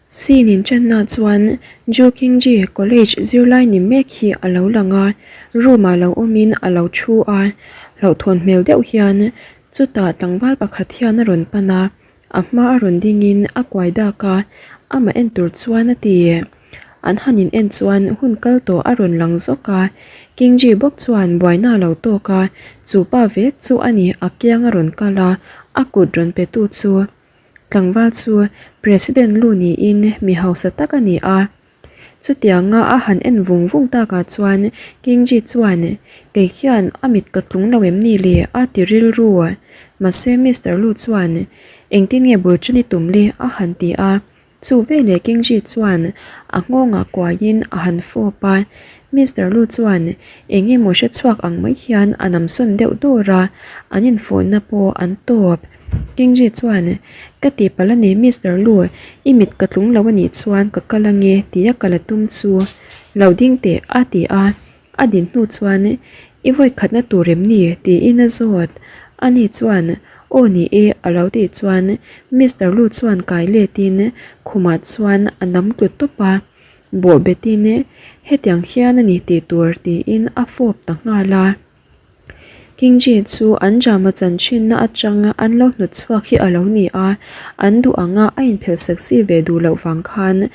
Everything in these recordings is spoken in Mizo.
Scene inṭanna chuan Ju Kingji college zirlai ni mek hi a lo lang a, room ah lo awmin a lo thu a, hlauhthawn hmel deuh hian chutah tlangval pakhat hian a rawn pan a, a hma a rawn dingin a kuai dak a, amah en tur chuan a ti. An han in en chuan hun kal tawh a rawn lang zawk a, Kingji bawk chuan buaina a lo tawk a, chu pa vek chu a ni a kiang a rawn kal a, a kut rawn pe tu chu. Tlangval chu President lu niin mi hausa tak a ni a. Chutianga a han en vung vung takah chuan Kingji chuan, Kei khian a mit ka tlung lo em ni le? a ti rilru. Mahse Mister Lu chuan, Engtin nge bul ṭan i tum le? a han ti a. Chu veleh Kingji chuan a nghawngah kuaiin a han fawp a. Mister Lu chuan eng emaw hre chhuak ang mai hian a namsawn deuh dawr a, an infawhna pawh an tawp. Kingji chuan, Ka tihpalh a ni Mister Lu, i mit ka tlung lo a nih chuan ka kal ange tia ka la tum chu. Lo ding teh a ti a, a din hnu chuan, I vawi khatna tur em ni? tiin a zawt. Ani chuan, Aw ni e a lo tih chuan Mister Lu chuan kai letin khumah chuan a nam tlu tawp a, bawh betin hetiang hian a ni tih tur tiin a fawp ta nghal a. Kingji chu an drama chanchinna atang an lo hnawt chhuak hi a lo ni a, an duh anga a inphelh sexy ve duh loh vang khan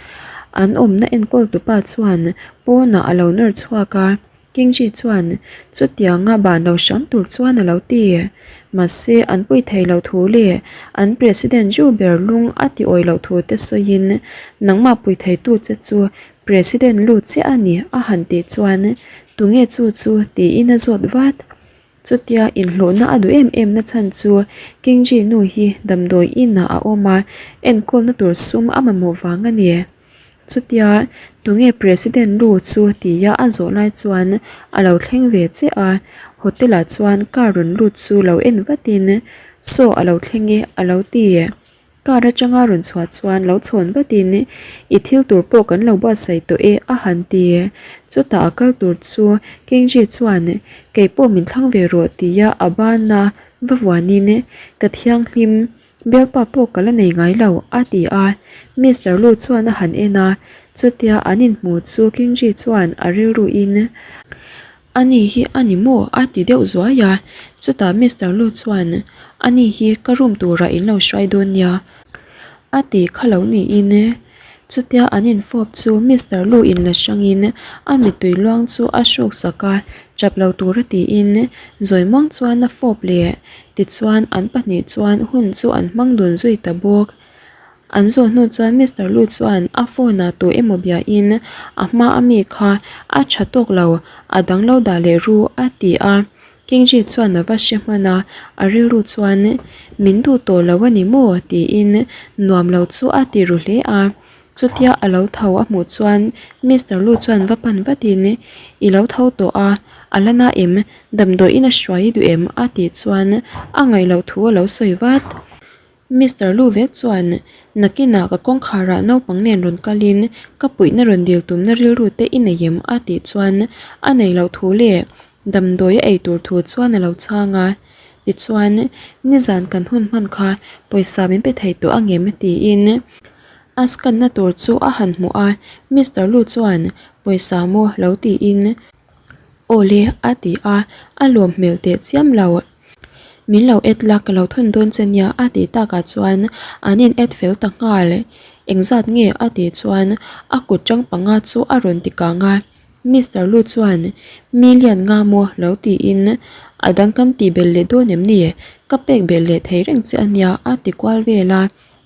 an awmna enkawl tupa chuan pawnah a lo nawr chhuak a, Kingji chuan chutianga ban lo hram tur chuan a lo ti. Mahse an pui thei lo thu leh an President Ju ber lung a ti awih loh thu te sawiin nangmah pui theitu che chu President lut chiah a ni a han tih chuan tunge chu chu tiin a zawt vat. Chutia inhlawhna a duh em em na chhan chu Kingji nu hi damdawi inah a awm a, enkawlna tur sum a mamawh vang a ni. Chutia tunge President lu chu tia a zawh lai chuan a lo thleng ve chiah a, hotel ah chuan car rawn lut chu lo en vatin saw a lo thleng e a lo ti. Car atanga rawn chhuah chuan lo chhawn vatin i thil tur pawh kan lo buatsaih tawh e a han ti. Chutah a kal tur chu Kingji chuan kei pawh min thlang ve rawh tia a bana va vuanin ka thianghlim bialpa pawh ka la nei ngai lo a ti a. Mister Lu chuan a han en a, chutia an inhmu chu Kingji chuan a rilruin Ani hi a ni maw? a ti deuh zuai a, chutah Mister Lu chuan, Ani hi ka room turah in lo hruai dawn nia a ti kha lo niin. Chutia an infawp chu Mister Lu in la hrangin a mittui luang chu a hruk sak a, chap lo tura tiin zawimuang chuan a fawp leh. Tichuan an pahnih chuan hun chu an hmang dun zui ta bawk. An zawh hnu chuan Mister Lu chuan a phone ah tu emaw biain a hma a mi kha a tha tawk lo, a dang lo dah leh ru a ti a. Kingji chuan a va hre hman a, a rilru chuan min duh tawh lo a ni maw tiin nuam lo chu a ti ru hle a. Chutia a lo tho a hmuh chuan Mister Lu chuan va pan vatin I lo tho tawh a, a la na em? Damdawiin a hruai i duh em? a tih chuan a ngaih loh thu a lo sawi vat. Mister Lu vek chuan, Nakinah ka kawngkharah naupang nen rawn kalin ka puihna rawn dil tumna rilru te i nei em? a tih chuan a nei loh thu leh damdawi a ei tur thu chuan a lo chhang a. Tichuan, nizan kan hun hman kha pawisa min pe thei tawh angem? tiin a scan na tur chu a han hmuh a. Mister Lu chuan, Pawisa maw? lo tiin, Awle a ti a, a lawm hmel teh chiam lo. Min lo et la ka lo thun dawn che nia a tih takah chuan an in et fel ta nghal. Engzat nge a tih chuan a kut tang panga chu a rawn ti kang a. Mister Lu chuan million nga maw lo tiin a dang kan tih belh leh dawn em ni? Ka pek belh leh thei reng che a nia a ti kual vel a.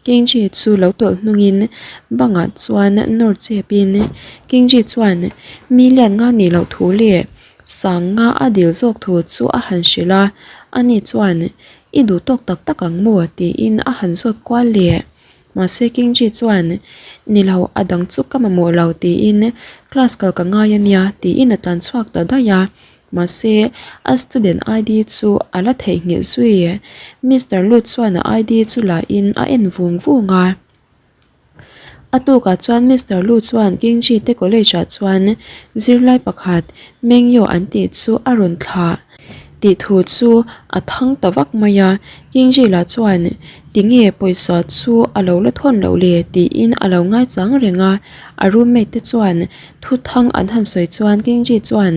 Kingji chu lo tawlh hnungin bangah chuan nawr chepin Kingji chuan million nga nih loh thu leh sang nga a dil zawk thu chu a han hrilh a, ani chuan I duh tawk tak tak ang maw? tiin a han zawt kual leh. Mahse Kingji chuan Ni lo, a dang chu ka mamawh lo tiin class kal ka ngai a nia tiin a tlan chhuak ta daih a. Mahse, a student ID chu a la theihnghilh zui. Mister Lut chuan a ID chu la in a en vung vung a. A tukah chuan Mister Lu chuan Kingji te college ah chuan zirlai pakhat Mengyo an tih chu a rawn thlah. Tih thu chu a thang ta vak mai a, Kingji lah chuan tinge pawisa chu a lo la thawn loh le tiin a lo ngaichang reng a, a roommate te chuan thu thang an han sawi chuan Kingji chuan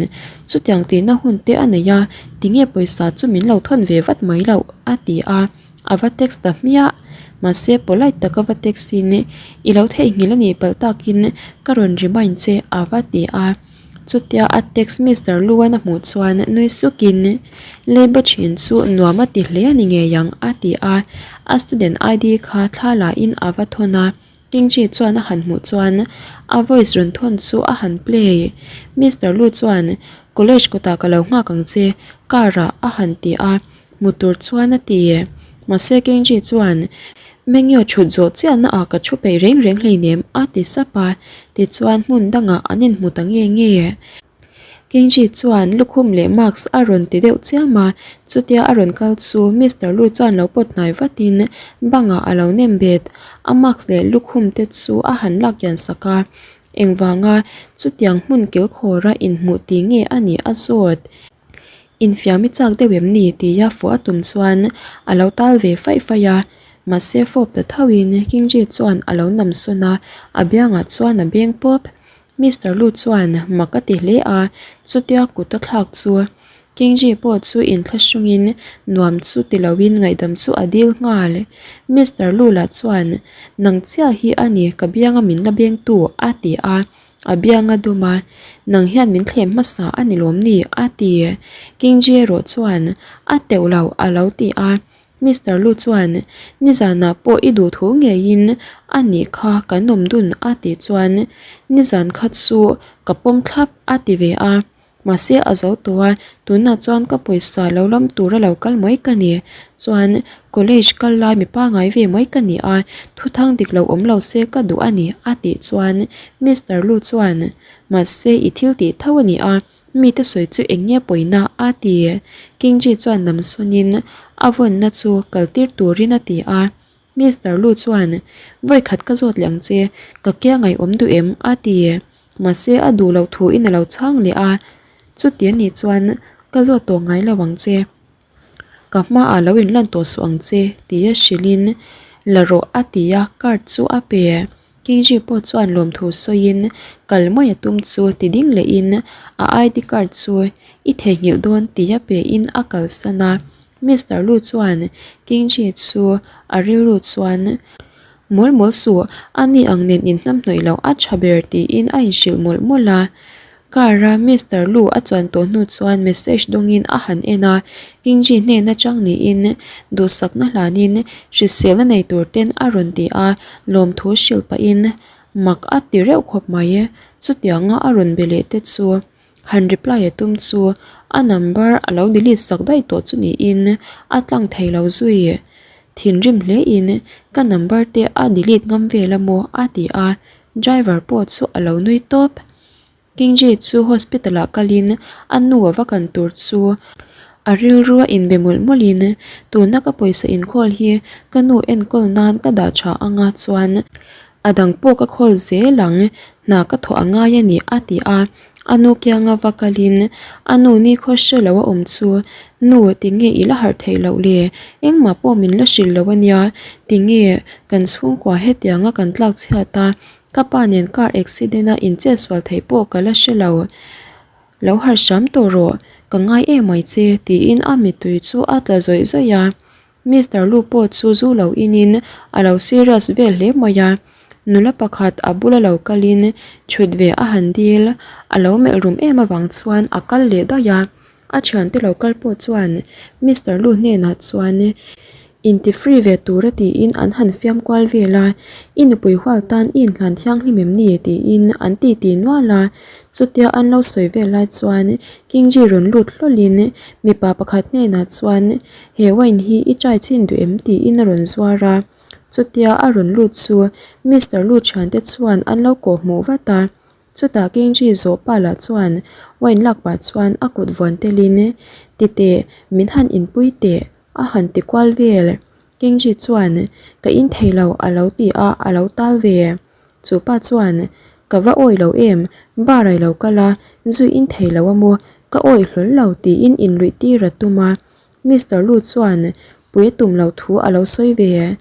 chutiang tihna hun te a nei a, tinge pawisa chu min lo thawn ve vat mai loh a ti a, a va text ta hmiah. Mahse polite taka va text in i lo theihnghilh a nih palh takin ka rawn remind che a va ti a. Chutia a text Mister Luan a hmuh chuan nui sukin Leiba thin chu nuam a ti hle a ni ngei ang a ti a, a student ID kha thla la in a va thawn a, Kingji chuan a han hmuh chuan a voice rawn thawn chu a han play. Mister Lu chuan College kawtah ka lo nghak ang che car ah a han ti a, hmu tur chuan a ti. Mahse Kingji chuan Mengyo chhut zawh chiahna ah ka thu peih reng reng hleinem a ti sap a, tichuan hmun dangah an inhmu ta nge nge. Kingji chuan lukhum leh mask a rawn ti deuh chiam a, chutia a rawn kal chu Mister Lu chuan lo pawt hnai vatin bangah a lo nem bet. A mask leh lukhum te chu a han lak kian sak a, engvanga chutiang hmun kilkhawra inhmuh ti nge a nih a zawt. Infiam i chak deuh em ni? tia fuh a tum chuan a lo tal ve faih faih a, mahse fawp ta thoin Kingji chuan a lo nam sawn a, a biangah chuan a beng pawp. Mister Lu chuan mak a ti hle a, chutia kut a thlak chu Kingji pawh chu inthlahrungin nuam chu ti loin ngaihdam chu a dil nghal. Mister Lu lah chuan, Nang chiah hi a ni ka bianga min la bengtu a ti a, A biang a dum a, Nang hian min thlem hmasa a ni lawm ni? a ti. Kingji erawh chuan, A teuh lo, a lo ti a. Mister Lu chuan, Nizanah pawh i duh thu ngeiin a nih kha kan awm dun a tih chuan, Nizan kha chu ka pawm thlap a ti ve a. Mahse a zo tawh a, tunah chuan ka pawisa lo lam tura lo kal mai ka ni. Chuan college kal lai mi pangai ve mai ka ni a, thuthang dik lo awm lo se ka duh a ni a tih chuan Mister Lu chuan Mahse i thil tih tho a ni a, mite sawi chu eng nge pawina a ti. Kingji chuan namsawnin a vawnna chu kal tir turin a ti a. Mister Lu chuan, Vawi khat ka zawt leh ang che, ka kia ngaihawm duh em? a ti. Mahse a duh loh thu in a lo chhang leh a, Chuti a nih chuan ka zawt tawh ngai lo ang che. Ka hmaah lo inlan tawh suh ang che, tia hrilhin la rawh a ti a, card chu a pe. Kingji pawh chuan lawmthu sawiin kal mai a tum chu ti ding lehin a ID card chu i theihnghilh dawn tia pein a kalsan a. Mister Lu chuan Kingji chu a rilru chuan Mawl mawl suh, a ni ang nen inhnamhnawih loh a tha ber tiin a inhrilh mawlh mawlh a. Car a Mister Lu a chuan tawh hnu chuan message dawngin a han en a, Kingji hnen atang niin duhsakna hlanin hriselna nei tur ten a rawn ti a, lawmthu hrilh pahin mak a ti reuh khawp mai. Chutianga a rawn be leh te chu han reply a tum chu a number a lo delete sak daih tawh chu niin a tlang thei lo zui. Thinrim hlein ka number te a delete ngam vel a maw a ti a, driver pawh chu a lo nui tawp. Kingji chu hospital ah kalin a nu a va kan tur chu a rilru a inbe mawlh mawlhin tuna ka pawisa inkhawl hi ka nu enkawl nan ka dah tha anga chuan a dang pawh ka khawl zel ang hna ka thawh a ngai a ni a ti a, a nu kianga va kalin a nu ni khaw hre lo a awm chu nu tinge i la harh theih loh le engmah pawh min la hrilh lo a nia tinge kan chhungkua hetianga kan tlak chhiat a Ka pa nen car accident a in chet sual theih pawh ka la hre lo. Lo harh hram tawh rawh, ka ngai em mai che tiin a mittui chu a tla zawih zawih a. Mister Lu pawh chu zu lo inin a lo serious vel hle mai a. Nula pakhat a bula lo kalin thut ve a han dil, a lo melh rum em avang chuan a kal leh daih a. A thiante lo kal pawh chuan Mister Lu hnenah chuan inti free ve tura tiin an han fiam kual vel a, I nupui hual tan i inhlan thianghlim em ni? tiin an ti ti nual a. Chutia an lo sawi vel lai chuan Kingji rawn lut hlawlhin mipa pakhat hnenah chuan he wine hi i try chhin duh em? tiin a rawn zuar a. Chutia a rawn lut chu Mister Lu thiante chuan an lo kawhhmuh vat a. Chutah Kingji zawh pa lah chuan wine lak pah chuan a kut vuan telin, Ti teh, min han inpui teh, a han ti kual vel. Kingji chuan, Ka in thei lo, a lo ti a, a lo tal ve. Chu pa chuan, Ka va awi lo em, bar ai lo kal a, zui in thei lo a maw? Ka awih hlawl lo tiin inluih tir a tum a, Mister Lu chuan pui a tum loh thu a lo sawi ve.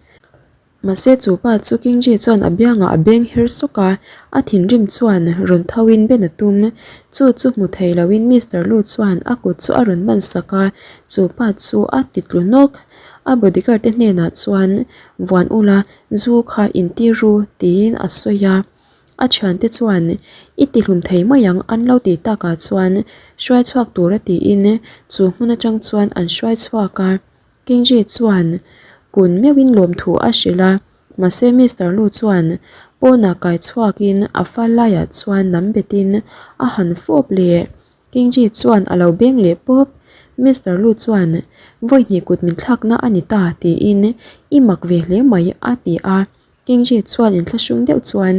Mahse chu pa chu Kingji chuan a biangah a beng her sawk a, a thinrim chuan rawn tho in ben a tum. Chu chu hmu thei lo in Mister Lu chuan a kut chu a rawn man sak a, chu pa chu a ti tlu nawk. A bodyguard te hnenah chuan vuan ula zu kha intir ru tiin a sawi a. A thiante chuan i tihlum thei mai ang an lo tih takah chuan hruai chhuak tura tiin chu hmun atang chuan an hruai chhuak a. Kingji chuan kun meuhin lawmthu a hrilh a, mahse Mister Lu chuan pawnah kai chhuakin a fal laiah chuan nam betin a han fawp leh. Kingji chuan a lo beng leh pawp. Mister Lu chuan vawi hnih kut min thlakna a ni ta tiin i mak ve hle mai a ti a. Kingji chuan inthlahrung deuh chuan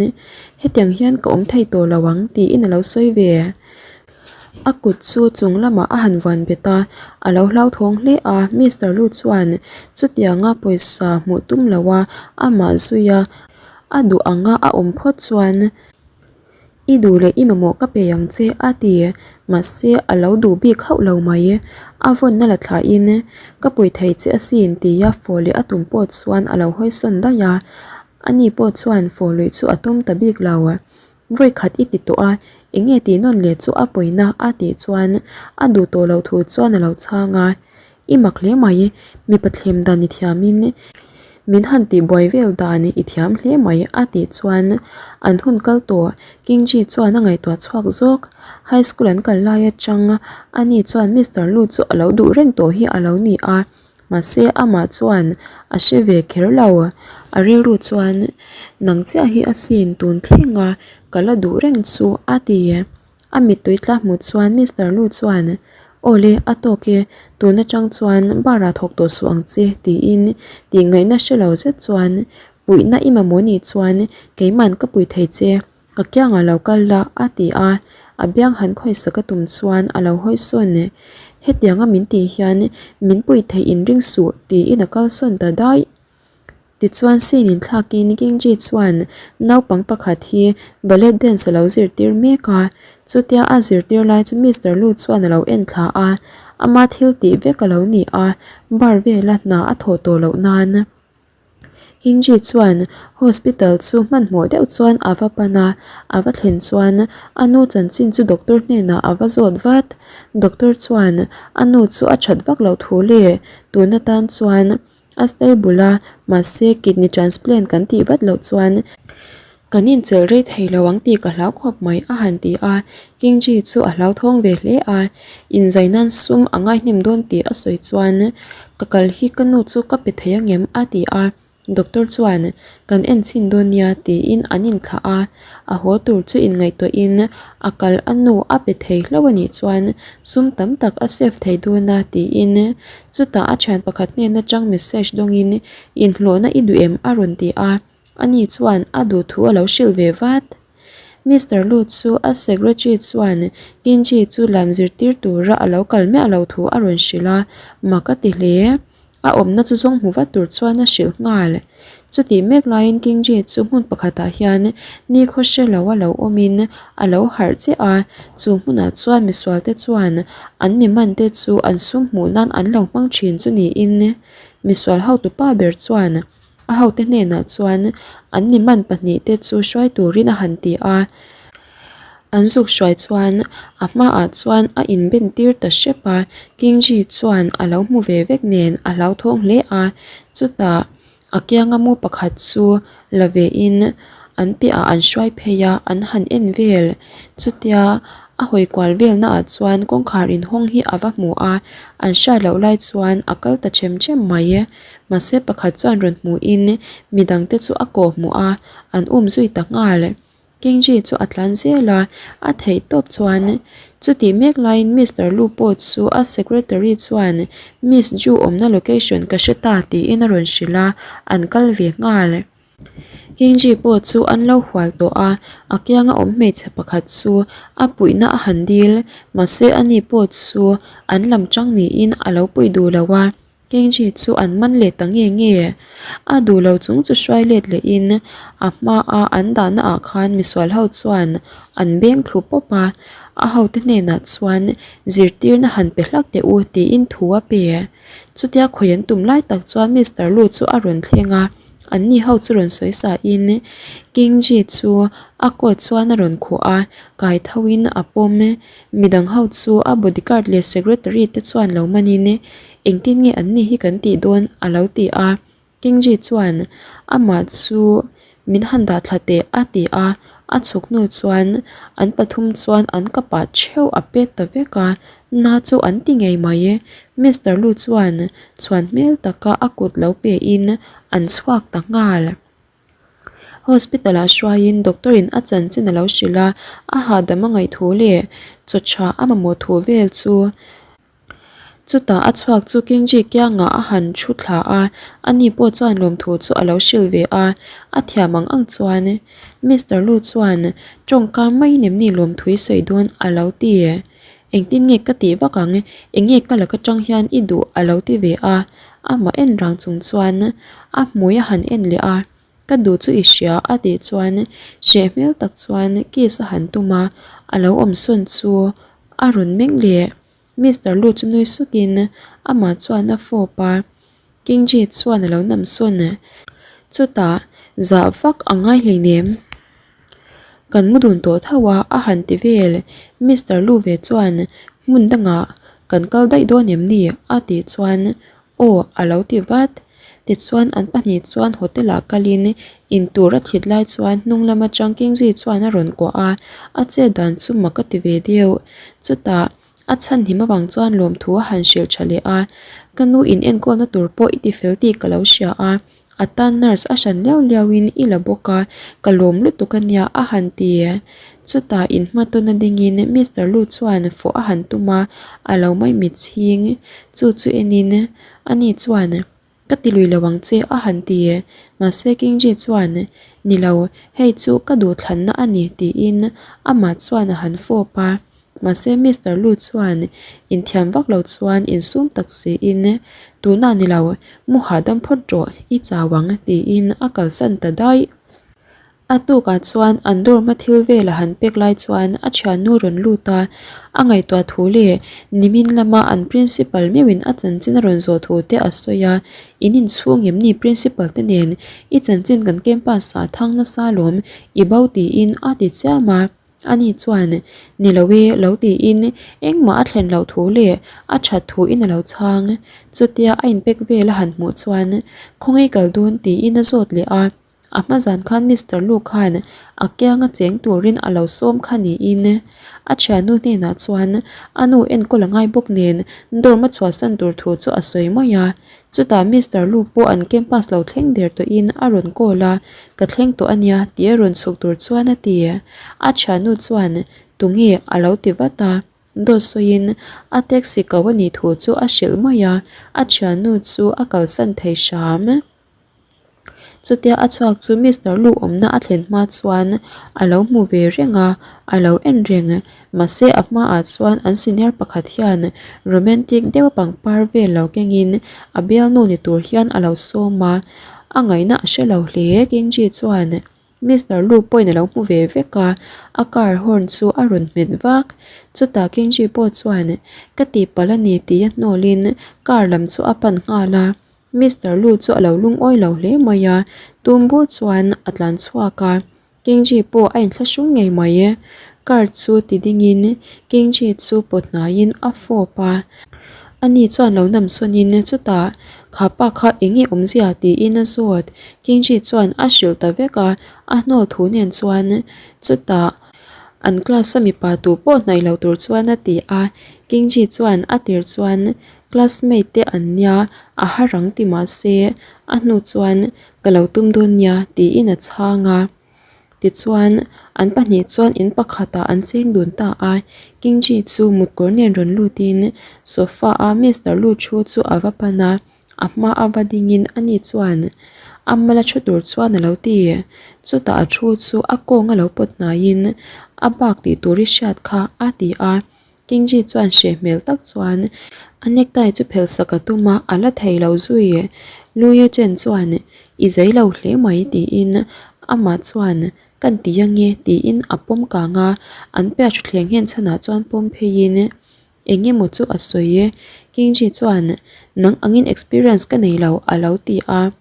hetiang hian ka awm thei tawh lo ang tiin a lo sawi ve. A kut chu chung lamah a han vuan bet a, a lo hlauthawng hle a, Mister Lu chuan chutianga pawisa hmuh tum lo a amah zui a, a duh anga a awm phawt chuan I duh leh i mamawh ka pe ang che a ti. Mahse a lo duh bik hauh lo mai. A vawnna la thlahin ka pui thei che asin tia fawh leh a tum pawh chuan a lo hawi sawn daih a. Ani pawh chuan fawh luih chu a tum ta bik lo. Vawi khat i ti tawh a, eng nge tih nawn leh chu a pawina a tih chuan a duh tawh loh thu chuan a lo chhang a. I mak hle mai, mipa thlem dan i thiamin min han tih buai vel dan i thiam hle mai a tih chuan an hun kal tawh Kingji chuan a ngaihtuah chhuak zawk. High school an kal lai atang ani chuan Mister Lu chu a lo duh reng tawh hi a lo ni a, mahse amah chuan a hre ve kher lo. A rilru chuan nang chiah hi a sin tun thleng a ka la duh reng chu a ti. A mittui tla hmu chuan Mister Lu chuan, Awle, a tawk e, tun atang chuan bar ah thawk tawh suh ang che, tiin tih ngaihna hre lo zet chuan, Puihna i mamawh nih chuan keiman ka pui thei che, ka kiangah lo kal la, a ti a. A biang han khawisa ka tum chuan a lo hawi sawn e. Hetianga min tih hian min pui theih inring suh, tiin a kal sawn ta daih. Tichuan scene inthlakin Kingji chuan naupang pakhat hi ballet dance a lo zirtir mek a, chutia a zirtir lai chu Mister Lu chuan a lo en thla a, ama thil tih vek a lo ni a, bar vela hna a thawh tawh loh nan. Kingji chuan hospital chu hmanhmawh deuh chuan a va pan a, a va thlen chuan a nu chanchin chu doctor hnenah a va zawt vat. Doctor chuan a nu chu a that vak loh thu leh tun atan chuan A stable a, mahse kidney transplant kan tih vat loh chuan kan inchelh rei thei lo ang tih ka hlau khawp mai a han ti a, Kingji chu a hlauthawng ve hle a, inzai nan sum a ngaihnem dawn tih a sawi chuan ka kal hi ka nu chu ka pe thei angem a ti a. Doctor chuan, Kan en chhin dawn nia tiin an inthlah a, a haw tur chu inngaihtuahin a kal a nu a pe thei hlauh a nih chuan sum tam tak a save thei dawn a tiin chutah a thian pakhat hnen atang message dawngin inhlawhna i duh em a rawn ti a, ani chuan a duh thu a lo hrilh ve vat. Mister Lu chu a secretary chuan Kinji chu lam zirtir tura a lo kal miah lo thu a rawn hrilh a, mak a ti hle. A awmna chu zawng hmu vat tur chuan a hrilh nghal. Chutih mek laiin Kingji chu hmun pakhatah hian nikhaw hre lo a lo awmin a lo harh chiah a, chu hmunah chuan misualte chuan an mi mante chu an sum hmuh nan an lo hmang thin chu niin misual hotupa ber chuan A hote hnenah chuan an mi man pahnihte chu hruai turin a han ti a, an zuk hruai chuan a hmaah chuan a inben tir ta hrep a, Kingji chuan a lo hmu ve vek nen a hlauthawng hle a, chutah a kianga mu pakhat chu la vein an piahah an hruai phei a, an han en vel. Chutia a hawi kual velnaah chuan kawngkhar inhawng hi a va hmu a, an hriat loh lai chuan a kal ta ṭhem ṭhem mai. Mahse pakhat chuan rawn hmuhin midangte chu a kawh hmuh a, an um zui ta nghal. Kingji chu a tlan zel a, a theih tawp chuan chutih mek laiin Mister Lu pawh chu a secretary chuan Miss Ju awmna location ka hre ta tiin a rawn hrilh a, an kal ve nghal. Kingji pawh chu an lo hual tawh a, a kianga awm hmeichhe pakhat chu a puihna a han dil, mahse ani pawh chu an lam tang niin a lo puih duh lo a. Kenji chu an man leh ta nge nge. A duh lo chung chu hruai let lehin a hmaa an dahna ah khan misual ho chuan an beng thlu pawp a, a hote hnenah chuan zirtirna han pe hlak teh u tiin thu a pe. Chutia khawi an tum lai tak chuan Mister Lu chu a rawn thleng a, anni ho chu rawn sawi sa in Kingji chu a coat chuan a rawn khuh a, kai tho in a pawm. Midang ho chu a bodyguard leh secretary te chuan lo man in engtin nge anni hi kan tih dawn a lo ti a. Kingji chuan amah chu min han dah thla teh a ti a, a chhuk hnu chuan an pathum chuan an kapah theuh a pet ta vek a, na chu an ti ngei mai. Mister Lu chuan chhuan hmel taka a kut lo pe in an chhuak ta nghal. Hospital ah hruaiin doctor in a chanchin a lo hrilh a, a hahdam a ngaih thu leh chaw tha a mamawh thu vel chu Chutah a chhuak chu Kingji kiangah a han thu thla a, ani pawh chuan lawmthu chu a lo hrilh ve a, a thiam ang ang chuan Mister Lu chuan tawngka mai nem ni lawmthu i sawi dawn a lo ti. Engtin nge ka tih vak ang, eng nge ka laka tang hian i duh a lo ti ve a, amah en rang chung chuan a hmui a han en leh a, ka duh chu i hria a tih chuan hreh hmel tak chuan kiss a han tum a, a lo awm sawn chu a rawn meng leh. Mister Lu chu nui sukin amah chuan a fawp a, Kingji chuan a lo nam sawn. Chutah zah vak a ngai hleinem. Kan mu dun tawh tho a, a han ti vel. Mister Lu ve chuan hmun dangah kan kal daih dawn em ni? a tih chuan Aw a lo ti vat. Tichuan an pahnih chuan hotel ah kalin intur a thlit lai chuan hnung lam atang Kingsley chuan a rawn kuah a, a chet dan chu mak a ti ve deuh. Chutah a chhan him avang chuan lawmthu a han hrilh tha leh a, Ka nu in enkawlna tur pawh i ti fel tih ka lo hria a, A tan nurse a hran liau liau in i la bawk a, ka lawm lutuk a nia a han ti. Chutah in hma tawn a ding in Mister Lu chuan fawh a han tum a, a lo mai mit chhing. Chu chu en in ani chuan ka ti lui lo ang che a han ti. Mahse Kingji chuan ni lo, hei chu ka duhthlanna a ni tiin amah chuan a han fawp a. Mahse Mister Lu chuan inthiam vak lo chuan insum tak siin, Tunah ni lo, mu hahdam phawt rawh, i chau ang, tiin a kalsan ta daih. A tukah chuan an dorm a thil vel a han pek lai chuan a thiannu rawn lut a, a ngaihtuah thu leh nimin lama an principal meuhin a chanchin a rawn zawh thu te a sawi a, In inchhung em ni principal te nen i chanchin kan campus ah thang nasa lawm, i bo tiin a ti chiam a. Ani chuan, Ni lo e, lo tiin engmah a thlen loh thu leh a that thu in a lo chhang. Chutia a inpek vel a han hmuh chuan, Khawngaih kal dun tiin a zawt leh a. A hma zan khan Mister Lu khan a kianga cheng turin a lo sawm kha niin a thiannu hnenah chuan a nu enkawl a ngai bawk nen dorm a chhuahsan tur thu chu a sawi mai a. Chutah Mister Lu pawh an campus lo thleng der tawhin a rawn call a, Ka thleng tawh a nia tih a rawn chhuk tur chuan a ti. A thiannu chuan tunge a lo ti vat a, dawt sawiin a taxi ko a nih thu chu a hrilh mai a, a thiannu chu a kalsan thei hram. Chutia a chhuak chu Mister Lu awmna a thlen hma chuan a lo hmu ve reng a, a lo en reng. Mahse a hmaah chuan an senior pakhat hian romantic deuh pangpar vel lo kengin a bialnu ni tur hian a lo sawm a, a ngaihna a hre lo hle. Kenji chuan Mister Lu pawhin a lo hmu ve vek a, a car horn chu a rawn hmet vak. Chutah Kenji pawh chuan ka tihpalh a ni tih a hnawlin car lam chu a pan nghal a. Mister Lu chu a lo lungawi lo hle mai a, tum bur chuan a tlan chhuak a, Kingji pawh a inthlahrung ngei mai e. Car chu ti dingin Kingji chu pawt hnaiin a fawp a, ani chuan lo nam sawnin chutah kha pa kha eng nge awmzia tiin a zawt. Kingji chuan a hrilh ta vek a, a hnawl thu nen chuan chutah an class a mipa tu pawh hnaih lo tur chuan a ti a, Kingji chuan a tir chuan Classmate te an nia, a har ang ti mah se, a hnu chuan ka lo tum dawn nia tiin a chhang a. Tichuan, an pahnih chuan in pakhatah an cheng dun ta a, Kingji chu mutkawr nen rawn lutin sofa a Mister Lu thu chu a va pan a, a hma a va dingin ani chuan a mala thu tur chuan a lo ti. Chutah a thu chu a kawng a lo pawt hnaiin a bak tih tur i hriat kha a ti a. Kingji chuan hreh hmel tak chuan A necktie chu phelh sak a tum a, a la thei lo zui. Luia chen chuan I zei lo hle mai tiin amah chuan Kan ti ange tiin a pawm kang a, an piah thutthleng nghen chhanah chuan pawm pheiin eng emaw chu a sawi e. Kingji chuan Nang angin experience ka nei lo a lo ti a.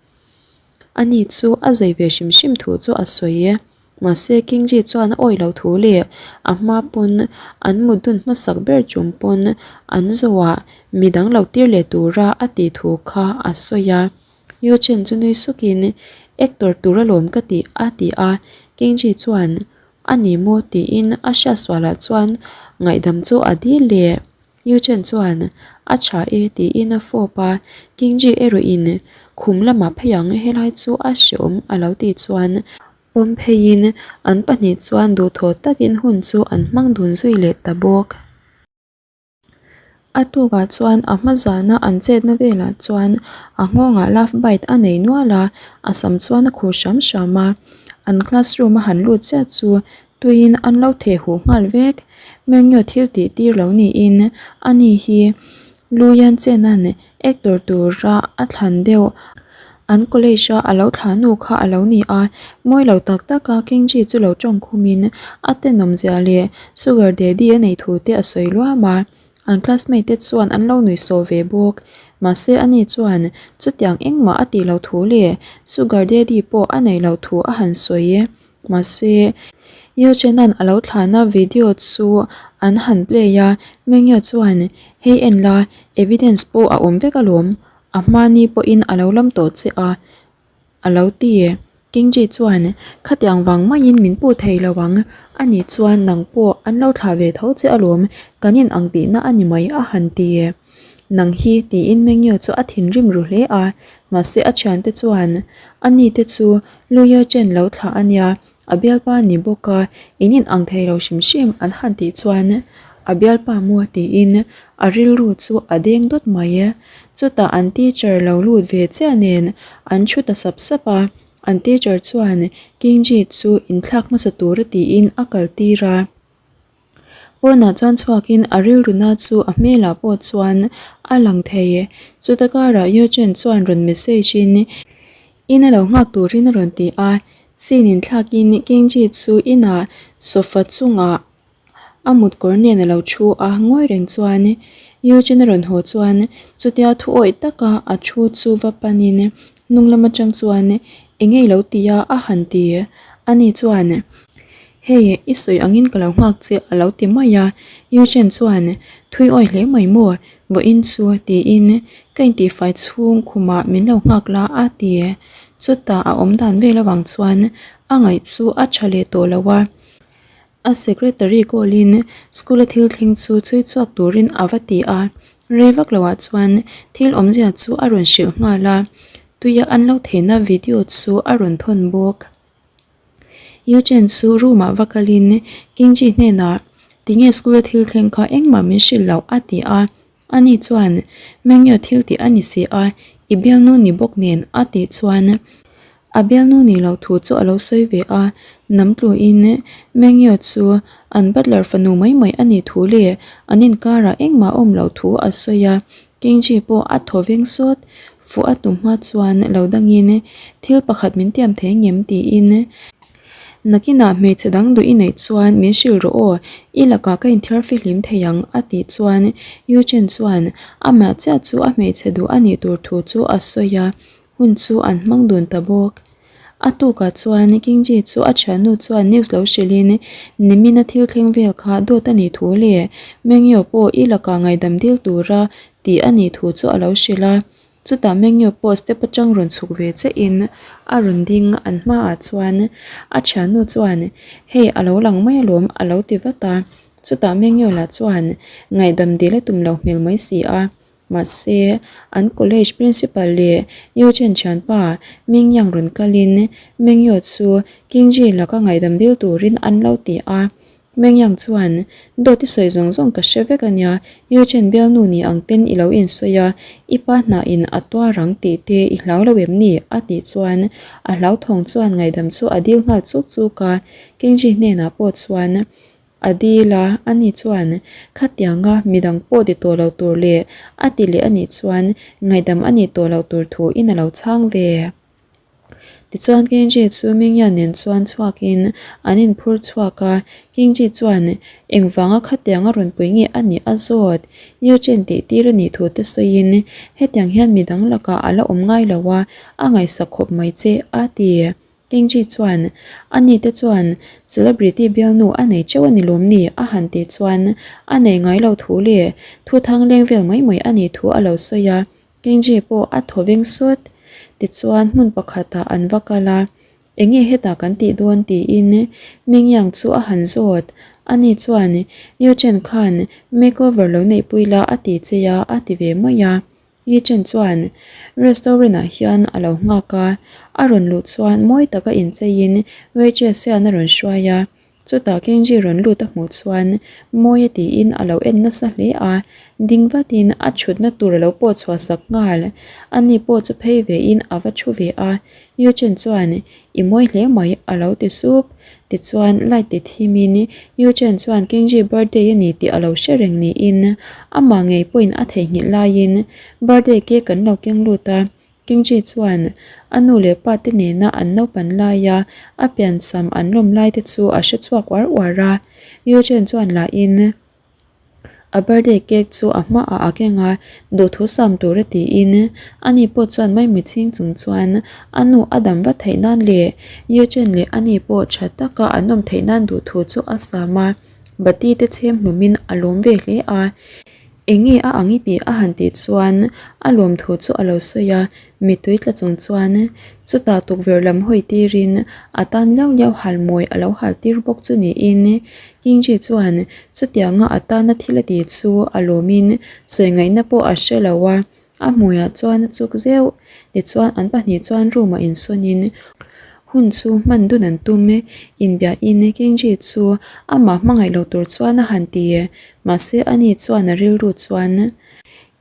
Ani chu a zei ve hrim hrim thu chu a sawi e. Mahse Kingji chuan a awih lo thu leh a hma pawn an mut dun hmasak ber chung pawn an zawhah midang lo tir leh tura a tih thu kha a sawi a. Yu Chen chu nui sukin Actor tur alawm ka tih a ti a, Kingji chuan A ni maw tiin a hriatsualah chuan ngaihdam chu a dil leh. Yu Chen chuan A tha e tiin a fawp a, Kingji erawhin Khum lamah phei ang helai chu a hreawm a lo tih chuan pawm pheiin an pahnih chuan duhthawh takin hun chu an hmang dun zui leh ta bawk. A tukah chuan a hma zana an chetna velah chuan a nghawngah love bite a nei nual a, a sam chuan a khur hram hram a, an classroom a han lut chiah chu tuiin an lo theh huh nghal vek. Mengyo thil tih tir lo niin ani hi Luian Chenan actor tura a thlan deuh an college a a lo thlah nu kha a lo ni a, mawi lo tak tak a Kenji chu lo tawng khumin a tenawm zia leh sugar daddy a nei thu te a sawi luam a, an classmate te chuan an lo nui sawh ve bawk. Mahse ani chuan chutiang engmah a tih loh thu leh sugar daddy pawh a neih loh thu a han sawi. Mahse, Yeo Chenan a lo thlahna video chu an han play a, Mengyo chuan, Hei en la, evidence pawh a awm vek alawm, a hmani pawhin a lo lam tawh che a, a lo ti. Kingji chuan, Khatiang vang maiin min puh thei lo ang, ani chuan nang pawh an lo thlah ve tho che alawm, kan in ang tihna a ni mai a han ti. Nang hi, tiin Mengyo chu a thinrim ru hle a, mahse a thiante chuan, Ani te chu Luia chen lo thlah a nia, a bialpa ni bawk a, in in ang thei lo hrim hrim an han tih chuan a bialpa maw tiin a rilru chu a deng dawt mai. Chutah an teacher lo lut ve chiah nen an thu ta sap sap a, an teacher chuan Kingji chu inthlak hmasa tura tiin a kal tir a. Pawnah chuan chhuakin a rilruna chu a hmelah pawh chuan a lang thei. Chuta karah Yuchen chuan rawn message in in a lo nghak turin a rawn ti a, scene in thlakin Kenji chu inah sofa chungah a mut kawr nen a lo thu a, ngawi reng chuan Yuchen a rawn haw chuan chutia thu awih taka a thu chu va panin hnung lam atang chuan eng nge i lo ti a a han ti. Ani chuan. Hei, i sawi angin ka lo nghak che a lo ti mai a, Eugene chuan, Thui awi hle mai maw, vawiin chu, tiin ka intihfai chhung khumah min lo nghak la a ti. Chutah a awm dan vel avang chuan a ngaih chu a tha leh tawh lo a. A secretary call in school a thil thleng chu chhui chhuak turin a va ti a, rei vak loah chuan thil awmzia chu a rawn hrilh nghal a, tuia an lo theihna video chu a rawn thawn bawk. Eugene chu room ah va kalin Kingji hnenah tinge school a thil thleng kha engmah min hrilh loh a ti a, ani chuan Mengyo thil tih a ni si a, i bialnu ni bawk nen a tih chuan a bialnu nih loh thu chu a lo sawi ve a, nam tluin Mengyo chu an butler fanu mai mai a nih thu leh an inkarah engmah a awm loh thu a sawi a, Kingji pawh a thaw veng sawt, fuh a tum hma chuan lo dangin thil pakhat min tiam thei ngem tiin nakinah hmeichhe dang duh i neih chuan min hrilh rawh aw, i lakah ka inthiar fihlim thei ang a tih chuan Yu Chen chuan amah chiah chu a hmeichhe duh a nih tur thu chu a sawi a, Hun chu an hmang dun ta bawk. A tukah chuan Kingji chu a thiannu chuan news lo hrilhin nimina thil thleng vel kha dawt a nih thu leh Mengyo pawh i lakah ngaihdam dil tura tih a nih thu chu a lo hrilh a. Chutah Mengyo pawh step atang rawn chhuk ve chiahin a rawn ding an hmaah chuan a thiannu chuan hei a lo lang mai alawm a lo ti vat a. Chutah Mengyo lah chuan ngaihdam dil a tum lo hmel mai si a. Mahse, an college principal leh Eugene thianpa Ming Yang rawn kalin Meng Yeo chu Kingji laka ngaihdam dil turin an lo ti a. Meng Yang chuan, Dawt i sawi zawng zawng ka hre vek ania, Eugene bialnu ni ang ten i lo insawi a, i pa hnahin a tuar ang tih te i hlau lo em ni? a tih chuan a hlauthawng chuan ngaihdam chu a dil nghal chuk chuk a. Kingji hnenah pawh chuan. A dil a, ani chuan khatianga midang pawh ti tawh lo tur leh a ti leh anih chuan ngaihdam a nih tawh loh tur thu in a lo chhang ve. Tichuan Kenji chu Mingya nen chuan chhuakin an inphur chhuak a, Kenji chuan engvanga khatianga rawn pui nge a nih a zawt. Yochin tih tir a nih thu te sawiin hetiang hian midang lakah a la awm ngai lo a, a ngaihsak khawp mai che a ti. Kenji chuan, Ani te chuan celebrity bialnu a nei teuh a ni lawm ni? a han tih chuan a nei ngai lo thu leh thu thang leng vel mai mai a nih thu a lo sawi a. Kenji pawh a thaw veng sawt. Tichuan hmun pakhatah an va kal a, Enge hetah kan tih dawn? tiin Mingyang chu a han zawt. Ani chuan, Yuchen khan makeover lo neihpui la a ti che a, a ti ve mai a. Yi Chen chuan restaurant ah hian a lo nghak a, a rawn luh chuan mawi taka incheiin waitress hian a rawn hruai a, chutah Kenji rawn lut a hmuh chuan mawi a tiin a lo en nasa hle a, ding vatin a thutna tur a lo pawh chhuah sak nghal, ani pawh chu phei ve in a va thu ve a, Yi Chen chuan I mawi hle mai a lo ti sup. Tichuan light ti thimin Yu Chen chuan Kenji birthday a ni tih a lo hre reng niin amah ngei pawhin a theihnghilh laiin birthday cake an lo keng lut a. Kenji chuan a nu leh pa te nena an naupan laia a piansam an lawm lai te chu a hre chhuak uar uar a. Yu Chen chuan lahin. A birthday cake chu a hmaah a keng a, duhthu sam tura tiin ani pawh chuan maimi chhing chung chuan a nu a dam vat theih nan leh Yuchen leh ani pawh tha taka an awm theih nan duhthu chu a sam a, bati te chhem hlumin a lawm ve hle a. Enge a ang i tih a han tih chuan a lawm thu chu a lo sawi a, Mittui tla chung chuan chutah tukverh lam hawi tirin a tan liau liau hal mawi a lo hal tir bawk chu niin Kingji chuan chutianga a tana thil a tih chu a lawmin sawi ngaihna pawh a hre lo a, a hmuiah chuan a chuk zeuh. Tichuan an pahnih chuan room ah insawnin hun chu hman dun an tum inbiahin Kingji chu amah hmangaih lo tur chuan a han ti. Mahse ani chuan a rilru chuan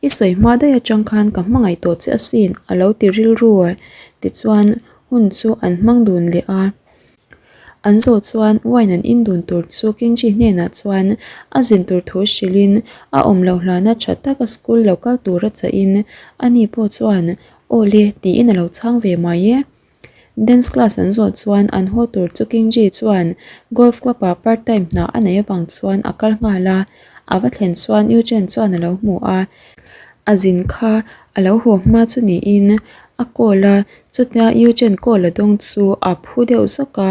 I sawi hma daih atang khan ka hmangaih tawh che asin a lo ti rilru a, tichuan hun chu an hmang dun leh a. An zawh chuan wine an in dun tur chu Kenji hnenah chuan a zin tur thu hrilhin a awm loh hlana tha taka school lo kal tura chahin ani pawh chuan aw le tiin a lo chhang ve mai e. Dance class an zawh chuan an haw tur chu Kingji chuan golf club ah part time hna a neih avang chuan a kal nghal a, a va thlen chuan Eugene chuan a lo hmu a, a zin kha a lo haw hma chu niin a call a, chutia Eugene call a dawng chu a phu deuh zawk a,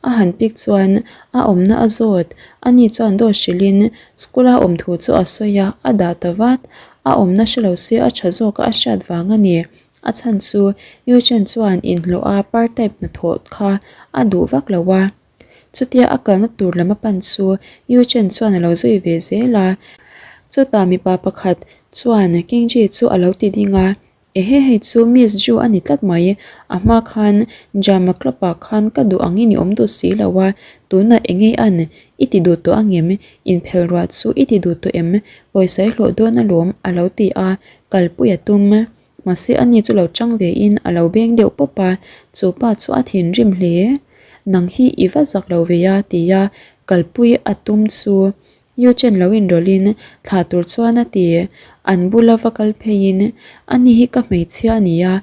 a han pick chuan a awmna a zawt, ani chuan dawt hrilhin school a awm thu chu a sawi a, a dah ta vat, a awmna hrelo se a tha zawk a a hriat vang a ni. A chhan chu Yuchen chuan inhlawh a part type hnathawh kha a duh vak lo a. Chutia a kalna tur lam a pan chu Yuchen chuan a lo zui ve zel a. Chutah mipa pakhat chuan Kingji chu a lo ti ding a, Ehe hei chu Miss Ju a ni tlat mai, a hma khan Jama club ah khan ka duh angin i awm duh si lo a, tunah engei an i ti duh tawh angem, inphel ruah chu i ti duh tawh em, pawisa i hlawh dawn alawm a lo ti a, kalpui a tum. Mahse ani chu lo chang ve in a lo beng deuh pawp a, chu pa chu a thinrim hle. Nang hi i va zak lo ve a ti a, kalpui a tum chu Yu Chen lo inrawlh in thlah tur chuan a ti. An bula va kal phei in ani hi ka hmeichhia a ni a,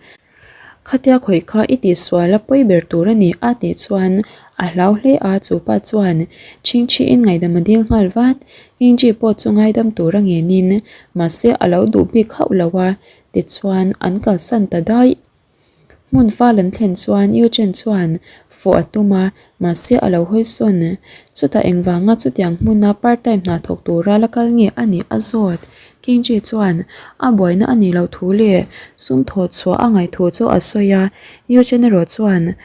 khatia khawih kha i tihsual a pawi ber tur a ni a tih chuan a hlau hle a, chu pa chuan chhingchhi in ngaihdam a dil nghal vat. Ngingji pawh chu ngaidam tur a ngen in mahse a lo duh bik hauh lo a, tichuan an kalsan ta daih. Hmun fal an thlen chuan Yu Chen chuan fawh a tum a, mahse a lo hawi sawn. Chutah engvanga chutiang hmuna part time hna thawk tura la kal nge a nih a zawt. Kingji chuan a buaina a nih loh thu leh sum thawh chhuah a ngaih thu chu a sawi a, Yu Chen erawh chuan,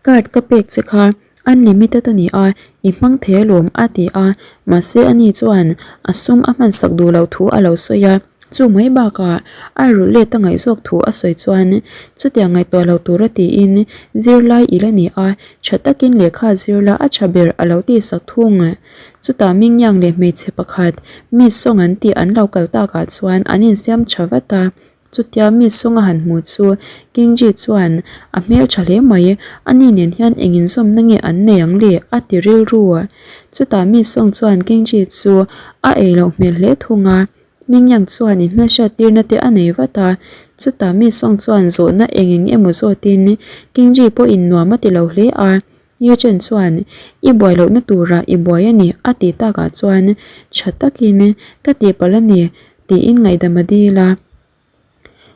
Card ka pek che kha unlimited a ni a, i hmang thei alawm a ti a, mahse ani chuan a sum a hmansak duh loh thu a lo sawi a, chu mai bakah a rulh let a ngaihzawk thu a sawi chuan chutiang ngaihtuah lo tura tiin zirlai i la ni a, tha takin lehkha zirla a tha ber a lo tihsak thung. Chutah Mingyang leh hmeichhe pakhat Miss Song an tih an lo kal takah chuan an insiam tha vat a. Chutia mi sawng a han hmu chu Kingji chuan a hmel tha hle mai, ani nen hian eng inzawmna nge an nei ang le? a ti rilru. Chutah mi sawng chuan Kingji chu a ei loh hmel hle thung a, Mingyang chuan inhmelhriat tirna te a nei vat a, chutah mi sawng chuan zawhna eng eng emaw zawtin Kingji pawhin nuam a ti lo hle a. Ye Chen chuan, I buai lohna turah i buai a ni, a tih takah chuan tha takin, Ka tihpalh a ni, tiin ngaihdam a dil a.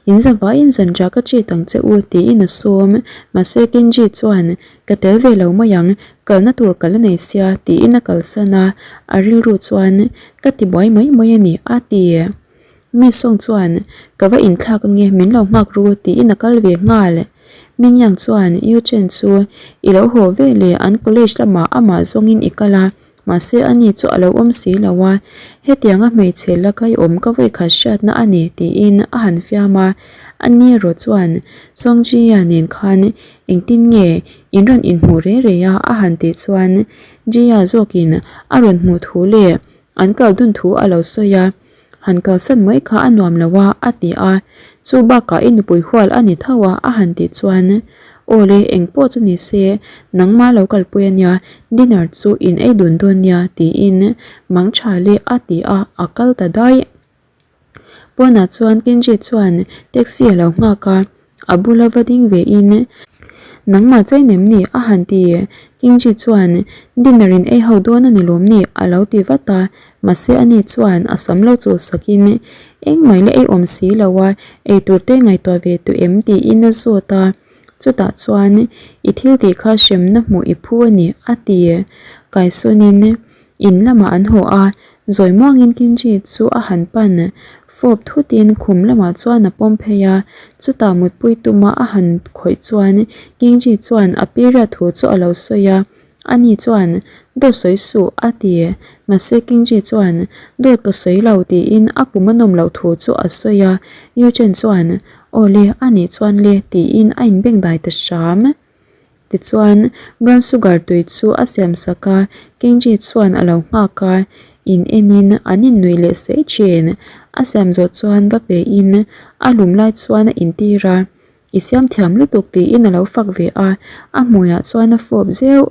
In zavaiin zanriah ka treat ang che u, tiin a sawm. Mahse Kenji chuan, Ka tel ve lo mai ang, kalna tur ka la nei sia, tiin a kalsan a. A rilru chuan, Ka tibuai mai mai a ni, a ti. Mi sawng chuan, Ka va inthlak ange, min lo nghak ru, tiin a kal ve nghal. Mingyang chuan Yu Chen chu i lo haw ve le, an college lamah amah zawngin i kal a, mahse ani chu a lo awm si lo a, hetianga hmeichhe laka i awm ka vawikhat hriatna a ni tiin a han fiam a, ani erawh chuan Song Ji-a nen khan engtin nge in rawn inhmuh rei rei a a han tih chuan Ji-a zawkin a rawn hmuh thu leh an kal dun thu a lo sawi a. Han kalsan mai kha a nuam lo a, a ti a. Chu bakah i nupui hual a ni tho a, a han tih chuan, Aw le, eng pawh chu ni se, nangmah lo kalpui a nia, dinner chu in ei dun dawn nia, tiin mang tha le a ti a, a kal ta daih. Pawnah chuan Kenji chuan taxi a lo nghak a. A bula va ding ve in, Nangmah chei nem ni? a han ti. Kingji chuan, Dinner in ei ho dawn a ni lawm ni? a lo ti vat a. Mahse ani chuan a sam lo chul sak in, Engmah la ei awm si lo a, ei tur te ngaihtuah ve tawh em? tiin a zawt a. Chutah chuan, I thil tih kha hremna hmuh i phu a ni, a ti. Kaisawn in, In lamah an haw a, zawi muangin Kinji chu a han pan fawp thutin khum lamah chuan a pawm phei a, chutah mutpui tuma a han khawih chuan Kinji chuan a period thu chu a lo sawi a, ani chuan dawt sawi suh a ti, mahse Kinji chuan dawt ka sawi lo tiin a pum a nawm loh thu chu a sawi a, Yu Chen chuan aw le anih chuan le tiin a inbengdai ta hram. Tichuan, brown sugar tui chu a siam sak a, Kenji chuan a lo nghak a, in enin an innuih leh sei thin. A siam zawh chuan va pein a lum lai chuan a intir a, I siam thiam lutuk tiin a lo fak ve a, a hmuiah chuan a fawp zeuh.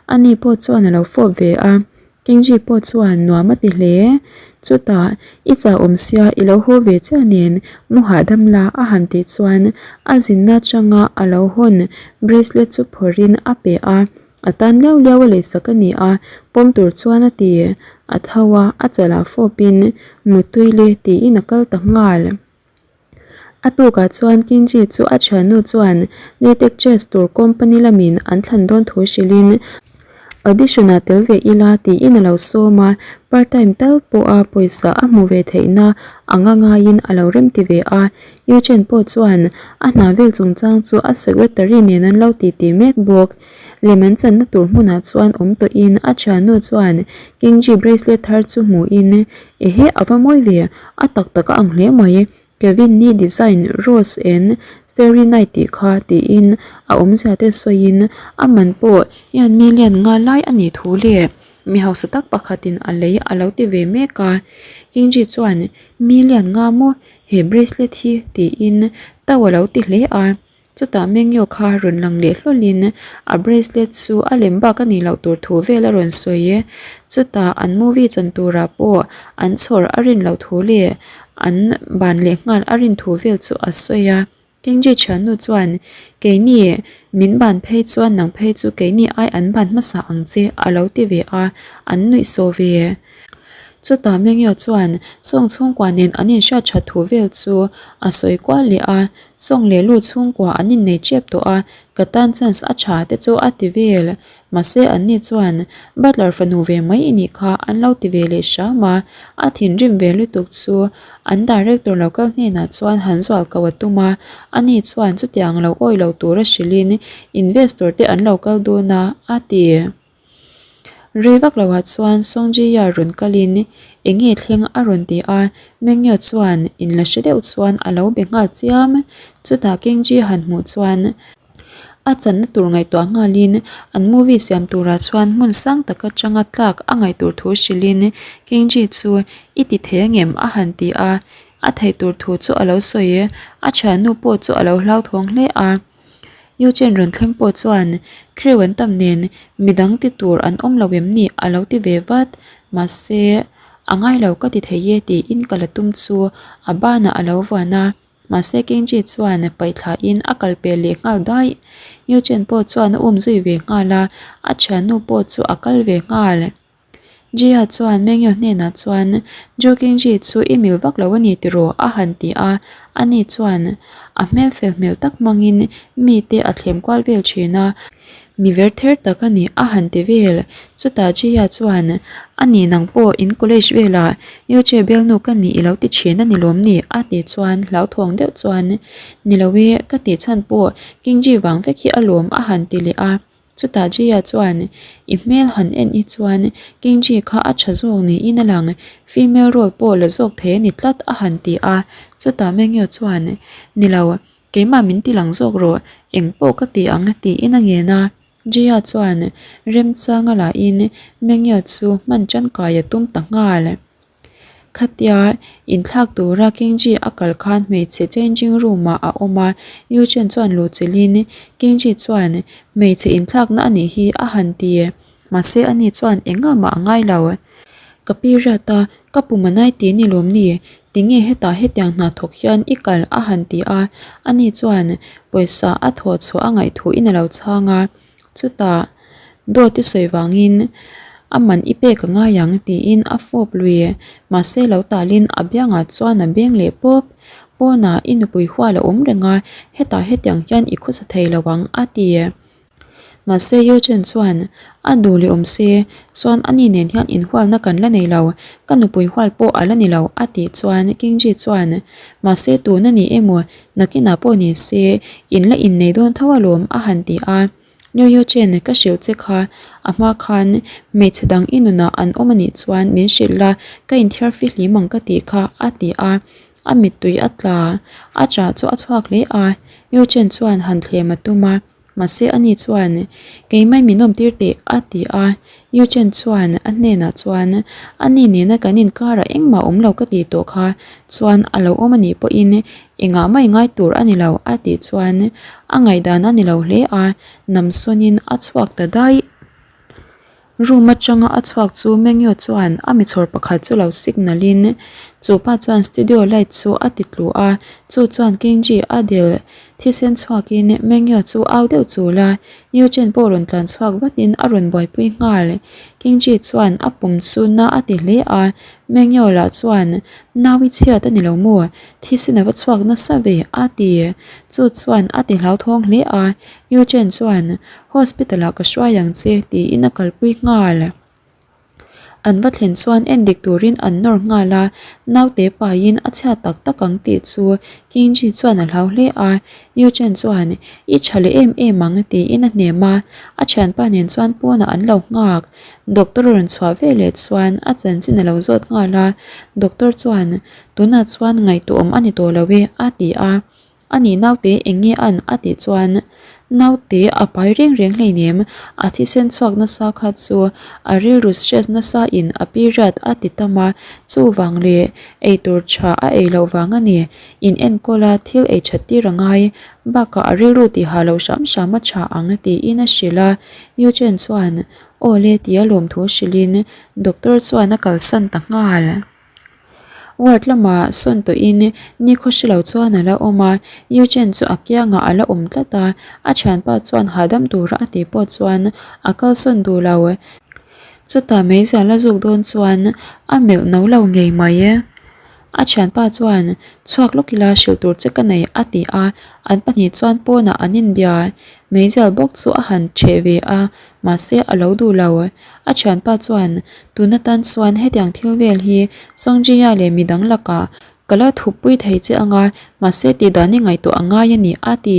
Ani pawh chuan a lo fawp ve a. Kenji pawh chuan nuam a ti hle. Chutah, I chah awm sia i lo haw ve chiah nen mu hahdam la a han tih chuan a zinna atanga a lo hawn bracelet chu phawrhin a pe a, a tan liau liau a leisak a ni a, pawm tur chuan a ti. A tho a, a chalah fawpin Mutui le tiin a kal ta nghal. A tukah chuan Kinji chu a thiannu chuan Latec Chess tur company lamin an thlan dawn thu hrilhin audition ah tel ve ila tiin a lo sawm a, part time tal pawha pawisa a hmu ve theihna anga ngaiin a lo remti ve a. Yu Chen pawh chuan a hna vel chungchang chu a secretary nen an lo titi mek bawk. Lem an channa tur hmunah chuan awm tawhin a thiannu chuan Kinji bracelet thar chu hmuhin Ehe a va mawi ve, a tak tak a ang hle mai, Kevin ni design rose and starry night tih kha tiin a awmzia te sawiin a man pawh hian million nga lai a nih thu leh mi hausa tak pakhatin a lei a lo ti ve mek a, Kingji chuan million nga maw he bracelet hi tiin to a lo ti hle a. Chutah Mengyo kha rawn lang leh hlawlin a bracelet chu a lem bak a nih loh tur thu vel a rawn sawi e. Chutah an movie chan turah pawh an chhawr a rin loh thu leh an ban leh nghal a rin thu vel chu a sawi a. Kengji thiannu chuan, Keini min ban phei chuan nang phei chu keini ai an ban hmasa ang che a lo ti ve a, an nuih saw ve. Chutah Mengyo chuan Sawng chhungkua nen an inhriat that thu vel chu a sawi kual leh a. Sawng leh lu chhungkua an innei tep tawh a, ka tan chance a tha te chu a ti vel. Mahse anni chuan butler fanu ve mai i nih kha an lo ti ve leh hram a, a thinrim ve lutuk chu an director lo kal hnenah chuan han zual ko a tum a, ani chuan chutiang lo awi lo tura hrilhin investor te an lo kal dawn a, a ti. Rei vak loah chuan Songji-a rawn kalin eng nge thleng a rawn ti a, Mengyo chuan inla hre deuh chuan a lo be nghal chiam. Chutah Kengji han hmuh chuan a channa tur ngaihtuah nghalin an movie siam turah chuan hmun sang tak atanga tlak a ngaih tur thu hrilhin Kengji chu i ti thei angem a han ti a. A theih tur thu chu a lo sawi. A thiannu pawh chu a lo hlauthawng hle a. Yu Chen rawn thleng pawh chuan crew an tam nen midang ti tur an awm lo em ni a lo ti ve vat. Mahse, a ngai lo ka ti thei e tiin ka la tum chu a banah a lo vuan a. Mahse Kenji chuan paih thlahin a kal pel leh nghal daih. Yu Chen pawh chuan a um zui ve nghal a, a thiannu pawh chu a kal ve nghal. Jia chuan Mengyo hnenah chuan, Ju Kenji chu i mil vak lo a ni tiraw? a han ti a. Ani chuan a hmel fel hmel tak hmangin mite a thlem kual vel thin a. Mi ver ther tak a ni a han ti vel. Chutah Jia chuan, A ni nang pawh in college velah Yuche bialnu ka nih i lo ti thin a ni lawm ni? a tih chuan hlauthawng deuh chuan, Ni lo e, ka tih chhan pawh Kingji vang vek hi alawm a han ti leh a. Chutah Jia chuan, I hmel han en hi chuan Kingji kha a tha zawk niin a lang, female role pawh la zawk thei a ni tlat a han ti a. Chutah Mengyo chuan, Ni lo, Keimah min ti lang zawk rawh, eng pawh ka ti ang tiin a ngen a. Jia chuan remchanga lahin Mengya chu hman tangkai a tum ta nghal. Khatia inthlak tura Kingji a kal khan hmeichhe changing room ah a awm a, Yu Chen chuan luhchilhin Kingji chuan hmeichhe inthlakna a nih hi a han ti. Mahse ani chuan engah mah a ngai lo. Ka pi riat a, ka pum a nai ti ni lawm ni? Tinge hetah hetiang hna thawk hian i kal a han ti a, ani chuan pawisa a thawh chhuah a ngaih thu in a lo chhang a, chutah dawt i sawi vangin a man i pek a ngai ang tiin a fawp lui. Mahse lo talin a biangah chuan a beng leh pawp. Pawnah i nupui hual a awm reng a, hetah hetiang hian i khawsa thei lo ang a ti. Mahse Yu Chen chuan a duh leh awm se, chuan ani nen hian inhualna kan la nei lo, ka nupui hual pawh a la ni lo a tih chuan King Ji chuan mahse tun a ni emaw nakinah pawh ni se in la innei dawn tho alawm a han ti a. Liu Yu Chen ka hrilh che kha a hma khan hmeichhe dang i nunah an awm a nih chuan min hrilh la ka inthiar fihlim ang ka tih kha a ti a. A mittui a tla a chah chu a chhuak hle a, Yu Chen chuan han thlem a tum a. Mahse ani chuan, Keimah min awm tir teh a ti a. Yu Chen chuan a hnenah chuan, Ani nena kan inkarah engmah awm lo ka tih tawh kha chuan a lo awm anih pawhin engah mah i ngai tur a ni lo a tih chuan a ngaihdan a ni lo hle a, namsawnin a chhuak ta daih. Room atanga a chhuak chu Mengyo chuan a mi chhawr pakhat chu lo signal in chu pa chuan studio light chu a ti tlu a, chu chuan Kenji a del thisen chhuak in Mengyo chu au deuh chul a, Yu Chen pawh rawn tlan chhuak vat in a rawn buaipui nghal. Kenji chuan a pum chu na a ti hle a, Mengyo lah chuan nau i chhiat a ni lo maw, thisen a va chhuak nasa ve a ti, chu chuan a ti hlauthawng hle a, Yu Chen chuan Hospital ah ka hruai ang che tiin a kalpui nghal. An va thlen chuan en dik turin an nawr nghal a, naute paiin a chhiat tak tak ang tih chu Kinji chuan a hlau hle a, Yu Chen chuan i tha leh em em ang tiin a hnem a, a thianpa nen chuan pawnah an lo nghak. Doctor a rawn chhuah veleh chuan a chanchin a lo zawt nghal a, doctor chuan tunah chuan ngaihtuahawm a ni tawh lo e a ti a. A nih naute eng nge an a tih chuan naute a pai reng reng hleinem a thisen chhuak nasa kha chu a rilru stress nasa in a period a ti tam a chuvang leh eitur tha a ei loh vang a ni in enkawl a thil ei that tir a ngai bakah a rilru tih ha loh hram hram a tha ang tiin a hrilh a Yu Chen chuan aw le tia lawmthu hrilhin doctor chuan a kalsan ta nghal. Ward lamah sawn tawhin nikhaw hre lo chuan a la awm a, Yu Chen chu a kiangah a la awm tlat a, a thianpa chuan hahdam tura a tih pawh chuan a kalsawn duh lo. Chutah meizial a zuk dawn chuan a melh no lo ngei mai. A thianpa chuan chhuak lawk ila hrilh tur che ka nei a ti a, an pahnih chuan pawnah an inbia. Meizial bawk chu a han ṭheh ve a, Mahse a lo duh lo. A thianpa chuan, Tun atan chuan hetiang thil vel hi Songjiya leh midang lakah ka la thupui thei che anga, mahse tih dan i ngaihtuah a ngai a ni, a ti.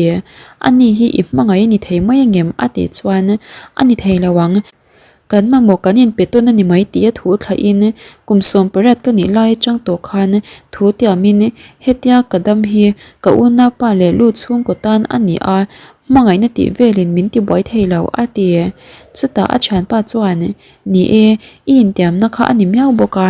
Ani hi i hmangaih a ni thei mai angem? a tih chuan, A ni thei lo ang. Kan mamawh kan inpe tawn a ni mai tih a thu thlahin kum 18 ka nih lai atang tawh khan thu tiamin hetia ka dam hi ka unaupa leh lu chhungkaw tan a ni a, Hmangaihna tih velin min ti buai thei lo, a ti. Chutah a thianpa chuan, Ni e, i intiamna kha a ni miau bawk a.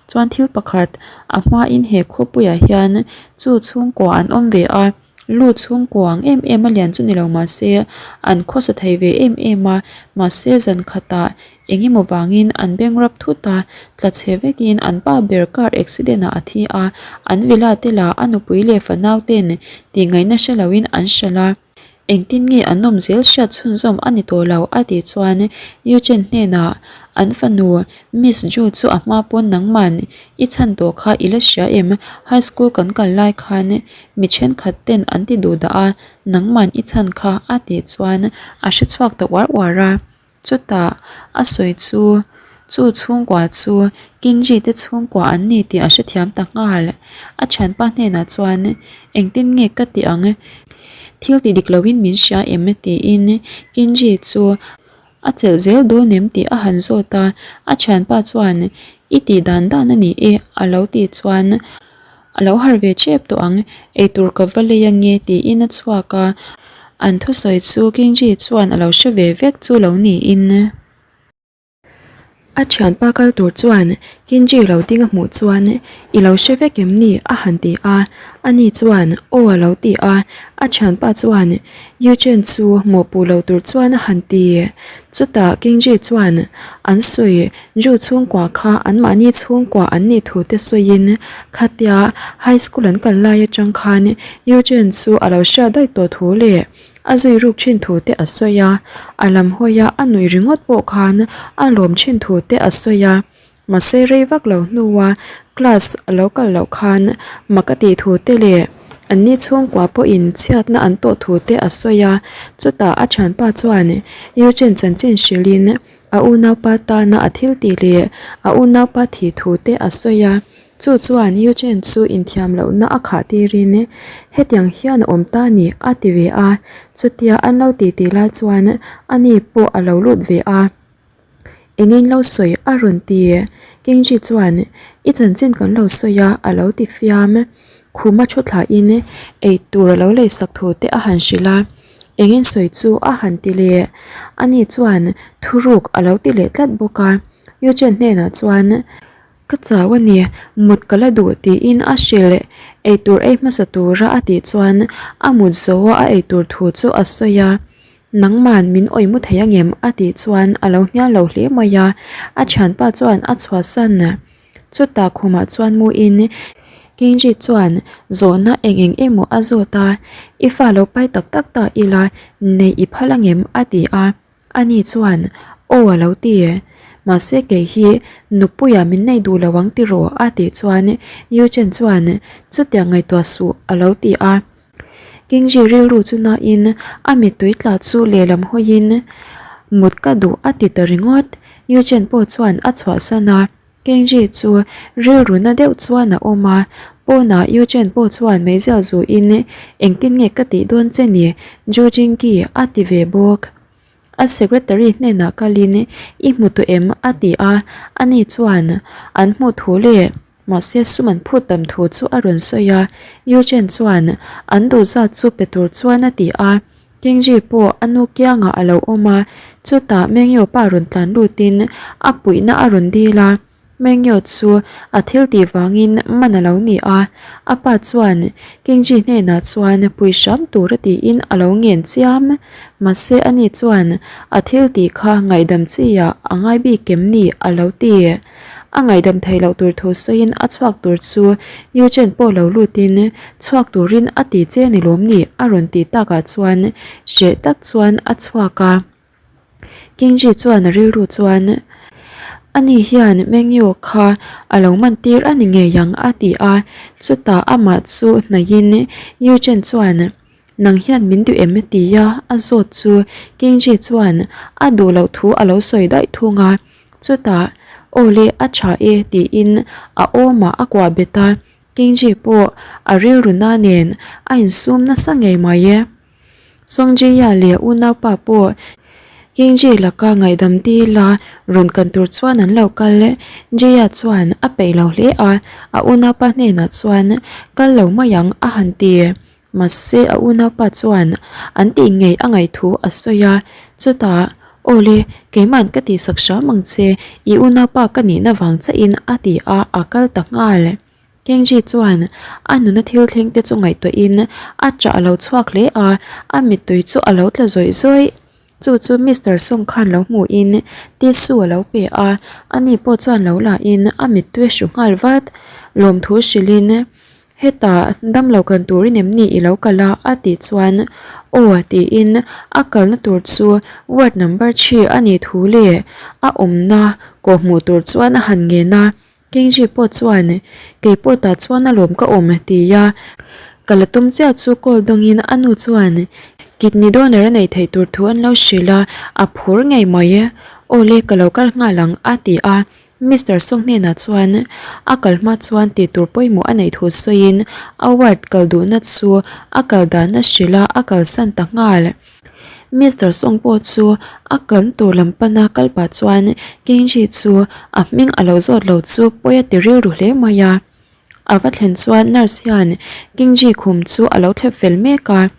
Chuan thil pakhat a hmain he khawpuiah hian chu chhungkua an awm ve a, lu chhungkua ang em em a lian chu ni lo mahse an khawsa thei ve em em a, mahse zan khatah eng emaw vangin an beng rap thut a, tla chhe vekin an pa ber car accident ah a thi a, an villa te lah a nupui leh fanau ten tihngaihna hre loin an hralh a. Engtin nge an awm zel hriat chhunzawm a ni tawh lo a tih chuan Yu Chen hnenah an fanu Miss Ju chu a hma pawn nangman i chhan tawh kha i la hria em? High school kan kal lai khan mi thenkhat ten an ti duh dah a, nangman i chhan kha a tih chuan a hre chhuak ta uar uar a. Chutah a sawi chu chu chhungkua chu Kinji te chhungkua an ni tih a hrethiam ta nghal. A thianpa hnenah chuan engtin nge ka ti ang? Thil ti dik loin min hria em? tiin Kinji chu a chelh zel dawn em tih a han zawt a. A thianpa chuan i tih dan dan a ni e a lo tih chuan A lo harh ve tep tawh ang, eitur ka va lei ange tiin a chhuak a, an thusawi chu Kingji chuan a lo hre ve vek chu lo niin. A thianpa kal tur chuan Kingji lo ding a hmuh chuan I lo hre vek em ni? a han ti a, ani chuan Aw a lo ti a, a thianpa chuan Yu Chen chu mawhpuh lo tur chuan a han ti. Chutah Kingji chuan an sawi Ju chhungkua kha anmahni chhungkua an nih thu te sawiin khatia high school an kal lai atang khan Yu Chen chu a lo hriat daih tawh thu leh a zui ruk thin thu te a sawi a, a lam hawia a nuih ringawt pawh khan a lawm thin thu te a sawi a. Mahse rei vak lo hnua class a lo kal loh khan mak a tih thu te leh anni chhungkua pawhin chhiatna an tawh thu te a sawi a, chutah a thianpa chuan Yu Chen chanchin hrilhin a unaupa tana a thil tih leh a unaupa thih thu te a sawi a, chu chuan Yu Chen chu inthiam lohna a khah tirin hetiang hian a awm ta ni a ti ve a, chutia an lo titi lai chuan ani pawh a lo lut ve a. Engin lo sawi a rawn ti. Kingji chuan i chanchin kan lo sawi a a lo ti fiam. Khuma thu thlahin ei tur a lo lei sak thu te a han hrilh a. Engin sawi chu a han ti leh. Ani chuan thuruk a lo ti leh tlat bawk a. Yuchen hnenah chuan ka chau a ni, mut ka la duh tiin a hrilh. Eitur ei hmasa tura a tih chuan a mut zo a a eitur thu chu a sawi a. Nangman min awih mu thei angem? a tih chuan a lo hnial lo hle mai a, a thianpa chuan a chhuahsan. Chutah khumah chuan muin Kingji chuan zawhna eng eng emaw a zawt a, I fa lo pai tak tak ta ila neih i phal angem? a ti a, ani chuan Aw a lo ti. Mahse kei hi nupuia min nei duh lo ang tiraw? a tih chuan Yu Chen chuan Chutiang ngaihtuah suh a lo ti a. Kingji rilru chu nain a mittui tla chu lehlam hawiin mut ka duh a ti ta ringawt. Yu Chen pawh chuan a chhuahsan a, Kingji chu rilru na deuh chuan a awm a, pawnah Yu Chen pawh chuan meizial zuin engtin nge ka tih dawn che ni Ju Jingki a ti ve bawk. A secretary hnenah kalin i hmu tawh em a ti a, ani chuan an hmuh thu leh Mahse sum an phut tam thu chu a rawn sawi a, Yu Chen chuan an duh zat chu pe tur chuan a ti a, Kingji pawh a nu kiangah a lo awm a, chutah Mengyo pa rawn tlan lutin a puihna a rawn dil a, Mengyo chu a thil tih vangin man a lo ni a, a pa chuan Kingji hnenah chuan pui hram tur a tiin a lo ngen chiam, mahse ani chuan a thil tih kha ngaihdam chi ah a ngai bik em ni a lo ti. A ngaihdam theih loh tur thu sawiin a chhuak tur chu Yu Chen pawh lo lutin chhuak turin a ti che ni lawm ni a rawn tih takah chuan hreh tak chuan a chhuak a. Kingji chuan a rilru chuan ani hian Mengyo kha a lo man tir a ni ngei ang a ti a, chutah amah chu hnaihin Yu Chen chuan Nang hian min duh em? tia a zawt chu Kingji chuan a duh loh thu a lo sawi daih thung a. Chutah, Aw le, a tha e, tiin a awmah a kuah bet a, Kingji pawh a rilru na nen a insum nasa ngei mai e. Songjiya leh unaupa pawh Kingji laka ngaihdam dila rawn kan tur chuan an lo kal. Jiya chuan a peih lo hle a, a unaupa hnenah chuan kal lo mai ang a han ti. Mahse a unaupa chuan an tih ngei a ngaih thu a sawi a, chutah. Awle, keima'n ka tihsak hram ang che, i unaupa ka nihna vang chiahin a ti a, a kal ta nghal. Kenji chuan a nuna thil thleng te chu ngaihtuahin a ṭah a lo chhuak hle a, a mittui chu a lo tla zawih zawih. Chu chu Mister Song khan lo hmuhin tissue a lo pe a, ani pawh chuan lo lahin a mittui a hru nghal vat. Lawmthu hrilhin, Hetah damlo kan turin em ni i lo kal a? a tih chuan, Aw tiin a kalna tur chu ward number chhi a nih thu leh a awmna kawhhmuh tur chuan a han ngen a. Kenji pawh chuan, Kei pawh tah chuan a lawm ka awm, ti a. Ka la tum chiah chu call dawngin a nu chuan kidney donor a neih theih tur thu an lo hrilh a, a phur ngei mai. Aw le, ka lo kal nghal ang, a ti a. Mister Song hnenah chuan a kal hma chuan tih tur pawimawh a neih thu sawiin a ward kal duhna chu a kal dan a hrilh a, a kalsan ta nghal. Mister Song pawh chu a kalna tur lam pana kal pah chuan Kenji chu a hming a lo zawt lo chu pawi a ti rilru hle mai a. A va thlen chuan nurse hian Kenji khum chu a lo thlep fel mek a,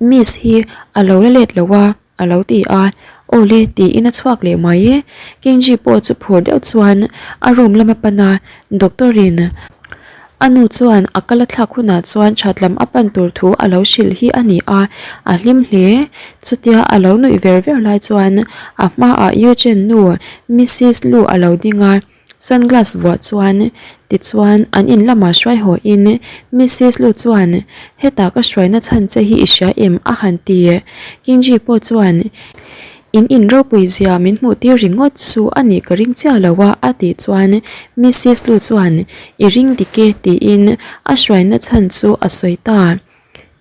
Miss hi a lo la let lo a a lo ti a, Aw le tiin a chhuak leh mai. Kenji pawh chu phur deuh chuan a room lama pan a, Doctor in A nu chuan a kal a thlak hunah chuan that lam a pan tur thu a lo hrilh hi a ni a, a hlim hle. Chutia a lo nuih ver ver lai chuan a hmaah Eugene nu Missis Lu a lo ding a, sunglass vuah chuan tichuan an in lamah hruai haw in Missis Lu chuan hetah ka hruaina chhan che hi i hria em a han ti. Kinji pawh chuan In in ropui zia min hmuh tir ringawt chu a nih ka ring chiah lo a, a tih chuan Missis Lu chuan i ring dik e tiin a hruaina chhan chu a sawi ta.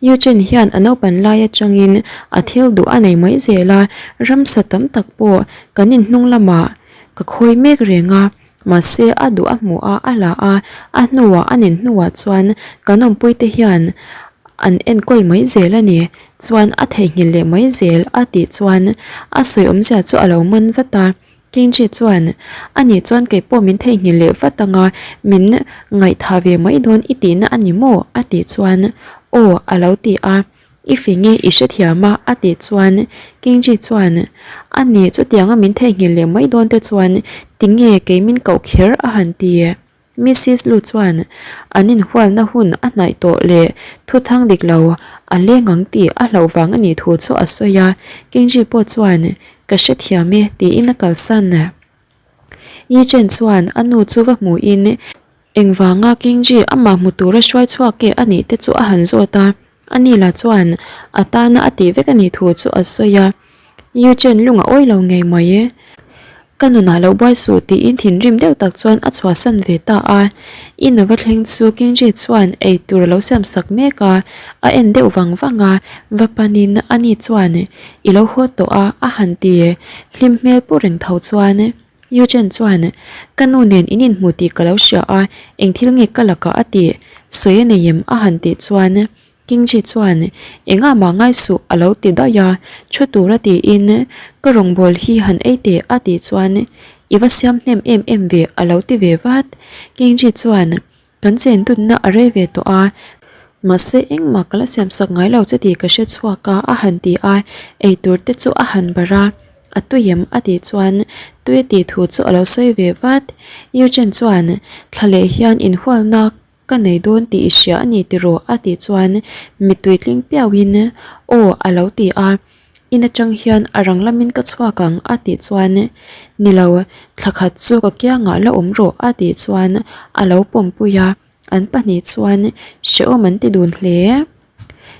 Eugene hian a naupan lai atangin a thil duh a nei mai zel a, ramsa tam tak pawh kan in hnung lamah ka khawi mek reng a, mahse a duh a hmuh a a la a, a hnuah a nin hnuah chuan kan awmpuite hian an enkawl mai zel a ni. Chuan a theihnghilh leh mai zel a tih chuan a sawi awmzia chu a lo man vat a. Kenji chuan, Ani chuan kei pawh min theihnghilh leh vat anga min ngaihthah ve mai dawn i tihna a ni maw? a tih chuan, Aw a lo ti a. I fing e i hrethiam a a tih chuan Kenji chuan, Ani chutianga min theihnghilh leh mai dawn te chuan tinge kei min koh kher a han ti. Missis Lu chuan an inhualna hun a hnaih tawh leh thuthang dik lo a leng ang tih a hlauh vang a nih thu chu a sawi a, Kenji pawh chuan Ka hrethiam e tiin a kalsan. Yi Chen chuan a nu chu va hmuhin engvanga Kenji amah hmu tura hruai chhuak e a nih te chu a han zawt a. Ani lah chuan a tana a tih vek a nih thu chu a sawi a, Yu Chen lung a awi lo ngei mai e. Ka nunah lo buai suh tiin thinrim deuh tak chuan a chhuahsan ve ta a. In a va thleng chu Kingji chuan ei tur a lo siam sak mek a, a en deuh vang vang a, va panin ani chuan i lo haw tawh a a han ti hlim hmel pu reng tho chuan. Yu Chen chuan, Ka nu nen in inhmu tih ka lo hria a, eng thil nge ka lakah a tih? Sawi a nei em? a han tih chuan Kingji chuan, Engah mah ngai suh a lo ti daih a, thu tura tiin ka rawngbâwl hi han ei teh a tih chuan, I va siam hnem em em ve a lo ti ve vat. Kingji chuan, Kan chen dunna a rei ve tawh a, mahse engmah ka la siam sak ngai lo che tih ka hre chhuak a a han ti a, eitur te chu a han barh a, a tui em a tih chuan tui a tih thu chu a lo sawi ve vat. Eugene chuan thla leh hian inhualna ka nei dawn tih i hria a ni tiraw a tih chuan mittui tling piauhin aw a lo ti a. In atang hian a rang lamin ka chhuak ang a tih chuan ni lo thla khat chu ka kiangah la awm rawh a tih chuan a lo pawmpui a, an pahnih chuan hrehawm an ti dun hle.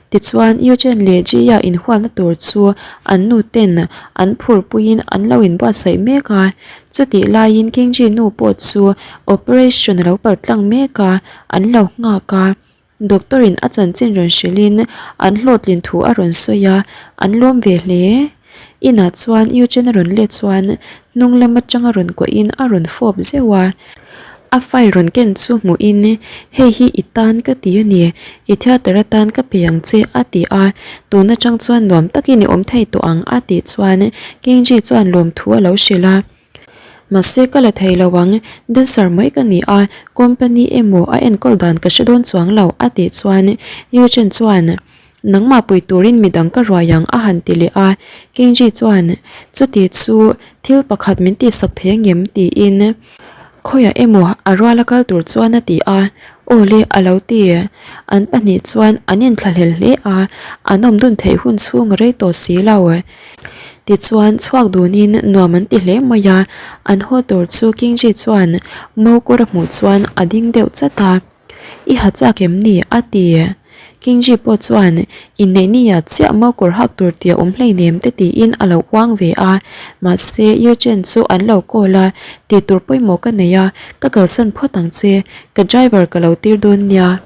Tichuan Eugene leh Gia inhualna tur chu an nu ten an phurpuiin an lo inbuatsaih mek a, chutih laiin Kenji nu pawh chu operation a lo paltlang mek a, an lo nghak a. Doctor in a chanchin rawn hrilh in an hlawhtlin thu a rawn sawi a, an lawm ve hle. Inah chuan Eugene a rawn let chuan hnung lam atang a rawn kuah in a rawn fawp zeuh a. A file rawn ken chu hmuh in hei hi i tan ka ti a ni, i theatre atan ka pe ang che a ti a, tun atang chuan nuam takin i awm thei tawh ang a tih chuan Kenji chuan lawmthu a lo hrilh a. Mahse ka la thei lo ang, dancer mai ka ni a, company emaw a enkawl dan ka hre dawn chuang lo a tih chuan Eugene chuan. Nangmah pui turin midang ka ruai ang a han ti leh a. Kenji chuan, Chuti chu thil pakhat min tihsak thei angem? tiin khawiah emaw a ruala kal tur chuan a ti a. Aw le a lo ti. An pahnih chuan an inthlahlel hle a, an awm dun theih hun chhung a rei tawh si lo. Tichuan chhuak dunin nuam an ti hle mai a, an haw tur chu Kingji chuan Mokura hmuh chuan a ding deuh chat a. I ha chak em ni? a ti. Kingji pawh chuan inneih nia chiah Mokawr hak tur tih a awm hleinem te tiin a lo uang ve a, mahse Yuchen chu an lo call a, tih tur pawimawh ka nei a, ka kalsan phawt ang che, ka driver ka lo tir dawn nia.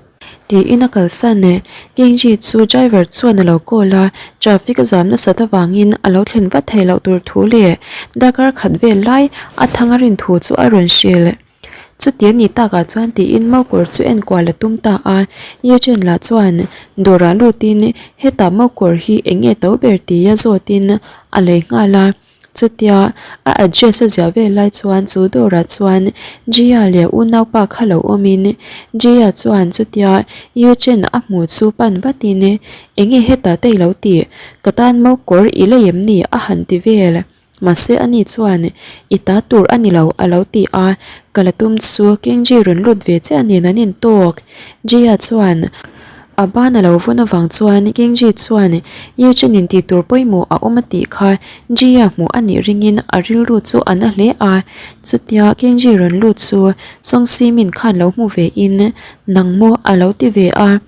Tiin a kalsan e. Kingji chu driver chuan a lo call a, traffic a zam nasat avangin a lo thlen vat theih loh tur thu leh darkar khat vel lai a thang a rin thu chu a rawn hrilh. Chuti a nih takah chuan tiin Mokawr chu enkual a tum ta a, Ye Chen lah chuan dawrah lutin hetah Mokawr hi eng nge to ber tia zawtin a lei nghal a. Chutia a address a ziah vel lai chuan chu dawrah chuan Jia leh unaupa kha lo awmin Jia chuan chutia Ye Chen a hmuh chu pan vatin eng nge hetah te i lo tih? Ka tan Mokawr i lei em ni? a han ti vel. Mahse ani chuan, I ta tur a ni lo, a lo ti a. Ka la tum chu Kingji rawn lut ve chiah nen an intawk. Jia chuan a ban a lo vawn avang chuan Kingji chuan Ye Chen in tih tur pawimawh a awm a tih kha Jia hmuh a nih ringin a rilru chu a na hle a. Chutia Kingji rawn lut chu Song Si Min khan lo hmu ve in, Nang maw? a lo ti ve a.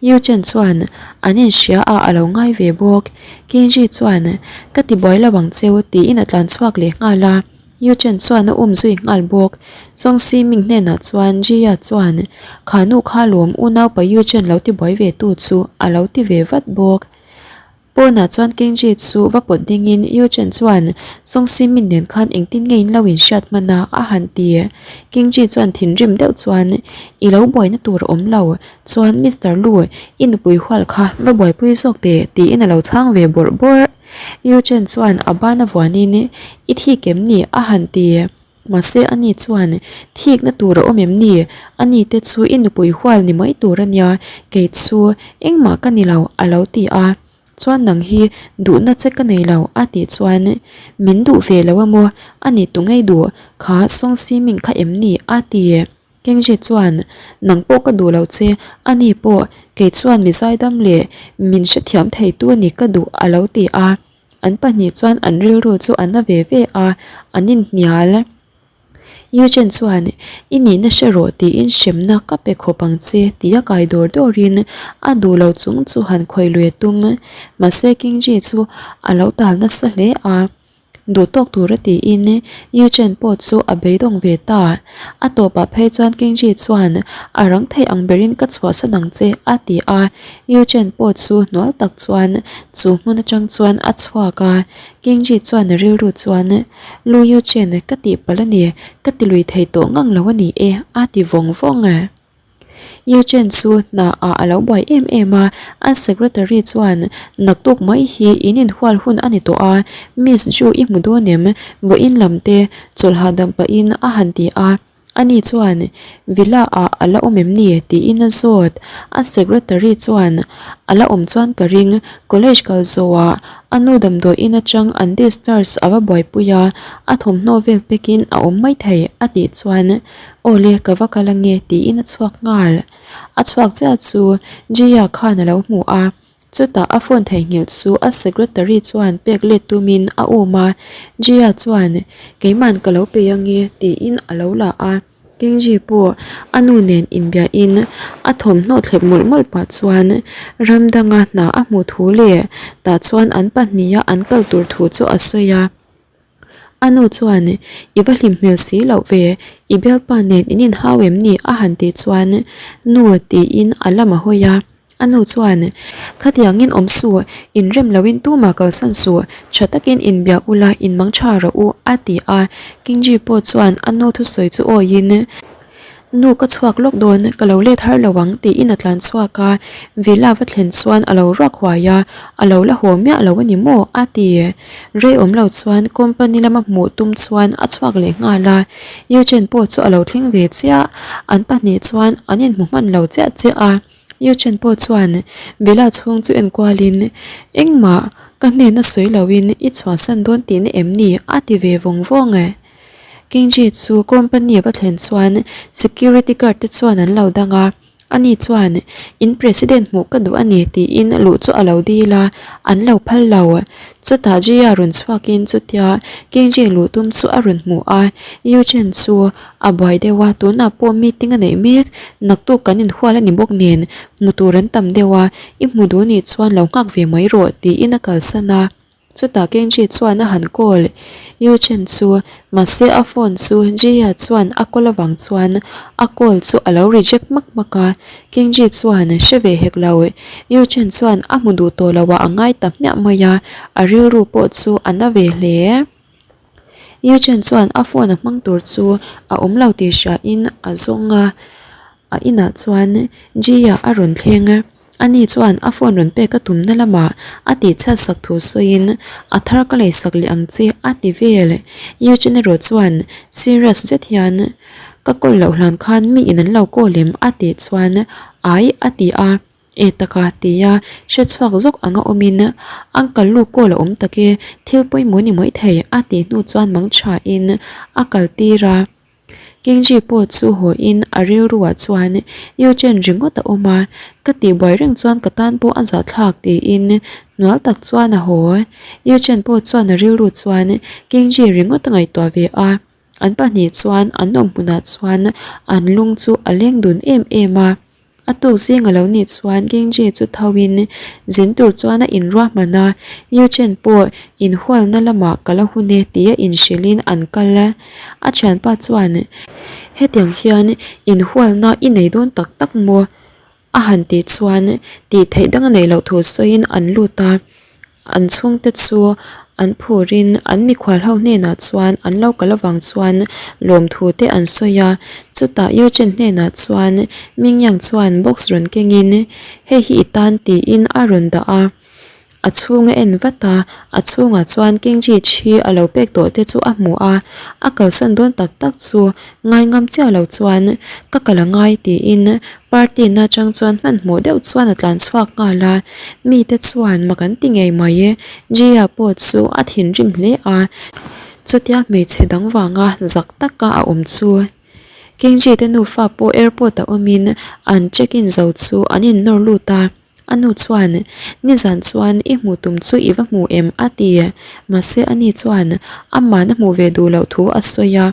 Yu Chen chuan an inhria a a lo ngai ve bawk. Kenji chuan ka ti buai lo ang cheu tiin a tlan chhuak leh nghal a. Yu Chen chuan a um zui nghal bawk. Song Si Ming hnenah chuan Jia chuan kha nu kha lawm unaupa Yu Chen lo ti buai ve tu chu a lo ti ve vat bawk. Pawnah chuan Kenji chu va pawt dingin Yu Chen chuan Song Si Min nen khan engtin nge in lo inhriat hman a a han ti. Kenji chuan thinrim deuh chuan I lo buaina tur a awm lo, chuan Mister Lu i nupui hual kha va buaipui zawk teh tiin a lo chhang ve bawrh bawrh. Yu Chen chuan a ban a vuanin I thik em ni? a han ti. Mahse ani chuan, Thikna tur a awm em ni? Ani te chu i nupui hual ni mai tur a nia, kei chu engmah ka ni lo, a lo ti a. Chuan nang hi duhna che ka nei lo, a tih chuan, Min duh ve lo emaw? Ani tu ngei duh? Kha Song Si Ming kha em ni? a ti. Kengji chuan, Nang pawh ka duh lo che, ani pawh kei chuan mi zaidam leh min hrethiam theitu a ni ka duh, a lo ti a. An pahnih chuan an rilru chu a na ve ve a, an inhnial. Eugene chuan, I nihna hre rawh tiin hremna ka pe khawp ang che tia kai dawr dawrin a duh lo chung chu han khawih lui a tum. Mahse Kingji chu a lo tal nasa hle a. Duh tawk tura tiin Eugene pawh chu a beidawng ve ta. A tawpah phei chuan Kingji chuan a rang thei ang berin ka chhuahsan ang che a ti a. Eugene pawh chu hnual tak chuan chu hmun atang chuan a chhuak a, Kingji chuan a rilru chuan, Lu Eugene, ka tihpalh a ni, ka ti lui thei tawh ngang lo a ni e, a ti vawng vawng a. Eugene chu hna ah a lo buai em em a, an secretary chuan, Naktuk mai hi in inhual hun a ni tawh a, Miss Ju i hmu dawn em? Vawiin lam te chawlh hahdam pahin a han ti a. Ani chuan, Villa ah a la awm em ni? tiin a zawt. A secretary chuan, A la awm chuan ka ring, college kal zawhah a nu damdawiin atang an discharge a va buaipui a, a thawmhnaw vel pekin a awm maithei, a tih chuan, Aw le, ka va kal ange, tiin a chhuak nghal. A chhuak chiah chu Jia khan a lo hmu a. Chutah a phone theihnghilh chu a secretary chuan pek let tumin a um a, Jia chuan, Keiman ka lo pe ange, tiin a lo la a. Kingji pawh a nu nen inbiahin a thawmhnaw thlep mawlh mawlh pah chuan ram danga hna a hmuh thu leh tah chuan an pahniha an kal tur thu chu a sawi a. A nu chuan, I va hlim hmel si loh ve, i bialpa nen in inhau em ni? a han tih chuan, Nu tiin a lam a hawi a. A nu chuan, Khatiangin awm suh, inrem loin tumah kalsan suh, tha takin inbiak ula inmang tha rawh u, a ti a. Kingji pawh chuan a nu thusawi chu awiin, Nu ka chhuak lawk dawn, ka lo let har lo ang tiin a tlan chhuak a, villa va thlen chuan a lo ruak huai a, a lo la haw miah lo a ni maw? a ti. Rei awm lo chuan company lama hmuh tum chuan a chhuak leh nghal a, Eugene pawh chu a lo thleng ve chiah, an pahnih chuan an inhmu hman lo chiah chiah a. Yu Chen pawh chuan Villa chhung chu en kualin engmah ka hnena sawi loin i chhuahsan dawn tihna em ni a ti ve vawng vawng e. Kenji chu company a va thlen chuan security guard te chuan an lo dang a. Ani chuan, In president hmuh ka duh a ni tiin luh chu a lo dil a, an lo phal lo. Chutah Jia rawn chhuakin chutia Kenji luh tum chu a rawn hmu a, Yu-Chen chu a buai deuh a, tunah pawh meeting a neih mek, naktuk kan inhual a ni bawk nen, hmu tur an tam deuh a, i hmu duh nih chuan lo nghak ve mai rawh tiin a kalsan a. Chutah Kenji chuan a han call Yu Chen chu, mahse a phone chu Jia chuan a call avang chuan a call chu a lo reject hmak hmak a, Kenji chuan hre ve hek lo. Yu Chen chuan a hmu duh tawh lo ah a ngai ta hmiah mai a, a rilru pawh chu a na ve hle. Yu Chen chuan a phone a hmang tur chu a awm lo tih hria in a zawng a, a inah chuan Jia a rawn thleng a. Ani chuan a phone rawn pek a tumna lamah a tihchhiat sak thu sawiin a thar ka leisak leh ang che a ti vel. Eugene erawh chuan serious zet hian ka call loh hlan khan mi in an lo call em a tih chuan ai a ti a, e taka tia hrechhuak zawk anga awmin uncle lu call a awm tak e thil pawimawh ni mai thei a tih hnu chuan mangtha in a kal tir a. Kenji pawh chu haw in a rilru ah chuan Eugene ringawt a awm a, ka tih buai reng chuan ka tan pawh a zahthlak tiin hnual tak chuan a haw. Eugene pawh chuan a rilru chuan Kenji ringawt a ngaihtuah ve a, an pahnih chuan an awm hmunah chuan an lung chu a leng dun em em a. A tuk zing a lo nih chuan Gengji chu tho in zin tur chuan a inruahman a, Yuchen pawh inhualna lamah ka la hun e tia inhrilh in an kal a. A thianpa chuan, Hetiang hian inhualna i nei dawn tak tak maw? a han tih chuan tih theih dang a neih loh thu sawiin an lut a. An chhungte chu an phurin an mikhual ho hnenah chuan an lo kal avang chuan lawmthu te an sawi a, chutah Eugene hnenah chuan Mingyang chuan box rawn kengin hei hi i tan tiin a rawn dah a, a chhung a en vat a, a chhungah chuan Kingji thi a lo pek tawh te chu a hmu a, a kalsan dawn tak tak chu ngai ngam chiah lo chuan ka kal a ngai tiin Party na atang chuan hmanhmawh deuh chuan a tlan chhuak nghal a, mite chuan mak an ti ngei mai e, Jia pawh chu a thinrim hle a, chutia hmeichhe dang vanga zak taka a awm chu Kenji te nufa pawh airport a awmin an check in zo chu an innawr lut a, a nu chuan nizan chuan i hmuh tum chu i va hmu em a ti, mahse ani chuan aman a hmuh ve duh loh thu a sawi a.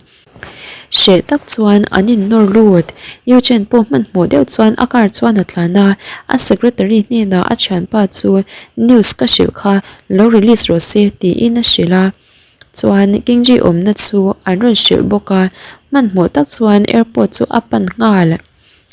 Hreh tak chuan an innawr lut. Eugene pawh hmanhmawh deuh chuan a car chuan a tlan a, a secretary hnenah a thianpa chu news ka hrilh kha lo release rawh se tiin a hrilh a. Chuan Kingji awmna chu an rawn hrilh bawk a, hmanhmawh tak chuan airport chu a pan nghal.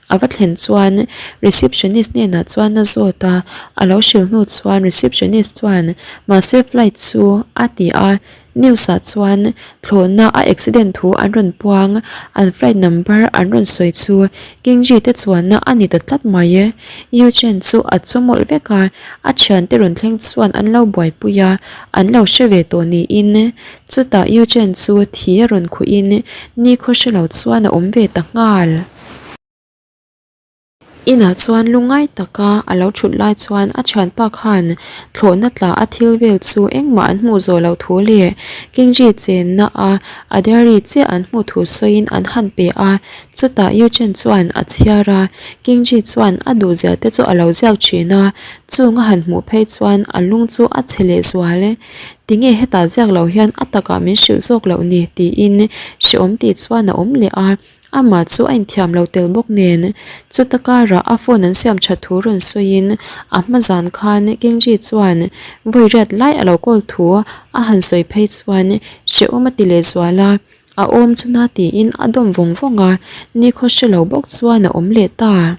A va thlen chuan receptionist hnenah chuan a zawt a, a lo hrilh hnu chuan receptionist chuan mahse flight chu a ti a, news ah chuan thlawhna a accident thu an rawn puang, an flight number an rawn sawi chu Kingji te chuanna a ni ta tlat mai e. Yu Chen chu a chaw mawlh vek a, a thiante rawn thleng chuan an lo buaipui a, an lo hre ve tawh niin chutah Yu Chen chu thi a rawn khuh in nikhaw hre lo chuan a awm ve ta nghal. Inah chuan lungngai taka a lo thut lai chuan a thianpa khan thlawhna tla a thil vel chu engmah an hmuh zawh loh thu leh Kingji chenna a a diary chiah an hmuh thu sawiin an han pe a, chutah Yuchen chuan a chhiar a, Kingji chuan a duhzia te chu a lo ziak thin a, chung a han hmuh phei chuan a lung chu a chhe leh zual e. Tinge hetah ziak loh hian a takah min hrilh zawk loh ni tiin hrehawm tih chuan a awm leh a. Amah chu a inthiam lo tel bawk nen, chuta karah a phone an siam that thu rawn sawiin a hma zan khan Kenji chuan vawi riat lai a lo call thu a han sawi phei chuan hrehawm a ti leh zual a, a awm chu na tiin a dawm vawng vawng a, nikhaw hre lo bawk chuan a awm leh ta.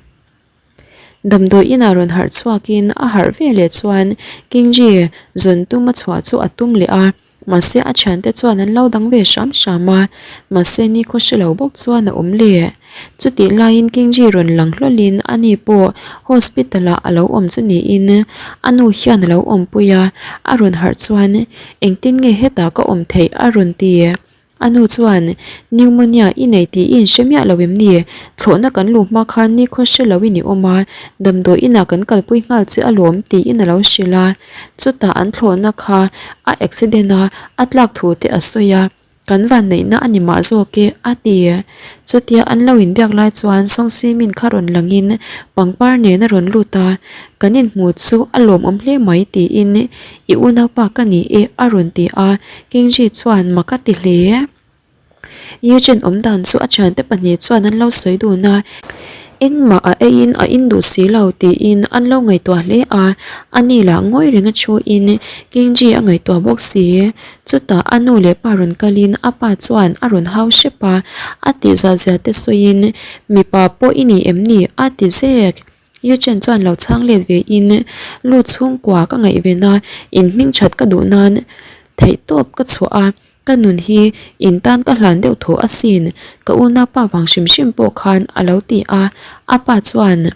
Damdawi inah rawn harh chhuakin a harh ve leh chuan Kenji zawn tum a chhuah chu a tum leh a. Mahse a thiante chuan an lo dang ve hram hram a, mahse nikhaw hre lo bawk chuan a awm leh. Chutih laiin Kingji rawn lang hlawlin ani pawh hospital ah a lo awm chu niin a nu hian a lo awmpui a, a rawn harh chuan engtin nge hetah ka awm theih a rawn ti. A nu chuan, Pneumonia i nei tih i inhre miah lo em ni? Thlawhna kan luh hma khan nikhaw hre lo in i awm a, damdawi inah kan kalpui nghal che alawm tiin a lo hrilh a. Chutah an thlawhna kha a accident a, a tlak thu te a sawi a. Kan vanneihna a ni mah zawk e, a ti. Chutia an lo inbiak lai chuan Sawngsimin kha rawn langin pangpar nen a rawn lut a, Kan inhmu chu a lawmawm hle mai tiin I unaupa ka ni e a rawn ti a, Kingji chuan mak a ti hle. Eugene awm dan chu a thiante pahnih chuan an lo sawi dun a, engmah a eiin a in duh si lo tiin an lo ngaihtuah hle a, ani lah ngawi reng a thuin Kingji a ngaihtuah bawk si. Chutah a nu leh pa rawn kalin a pa chuan a rawn hau hrep a, a tihzah zia te sawiin mipa pawh i ni em ni a ti zek. Yuchen chuan lo chhang let ve in lu chhungkua ka ngaihven a, in hming that ka duh nan theihtawp ka chhuah a, ka nun hi in tan ka hlan deuh thaw asin, ka unaupa vang hrim hrim pawh khan a lo ti a, a pa chuan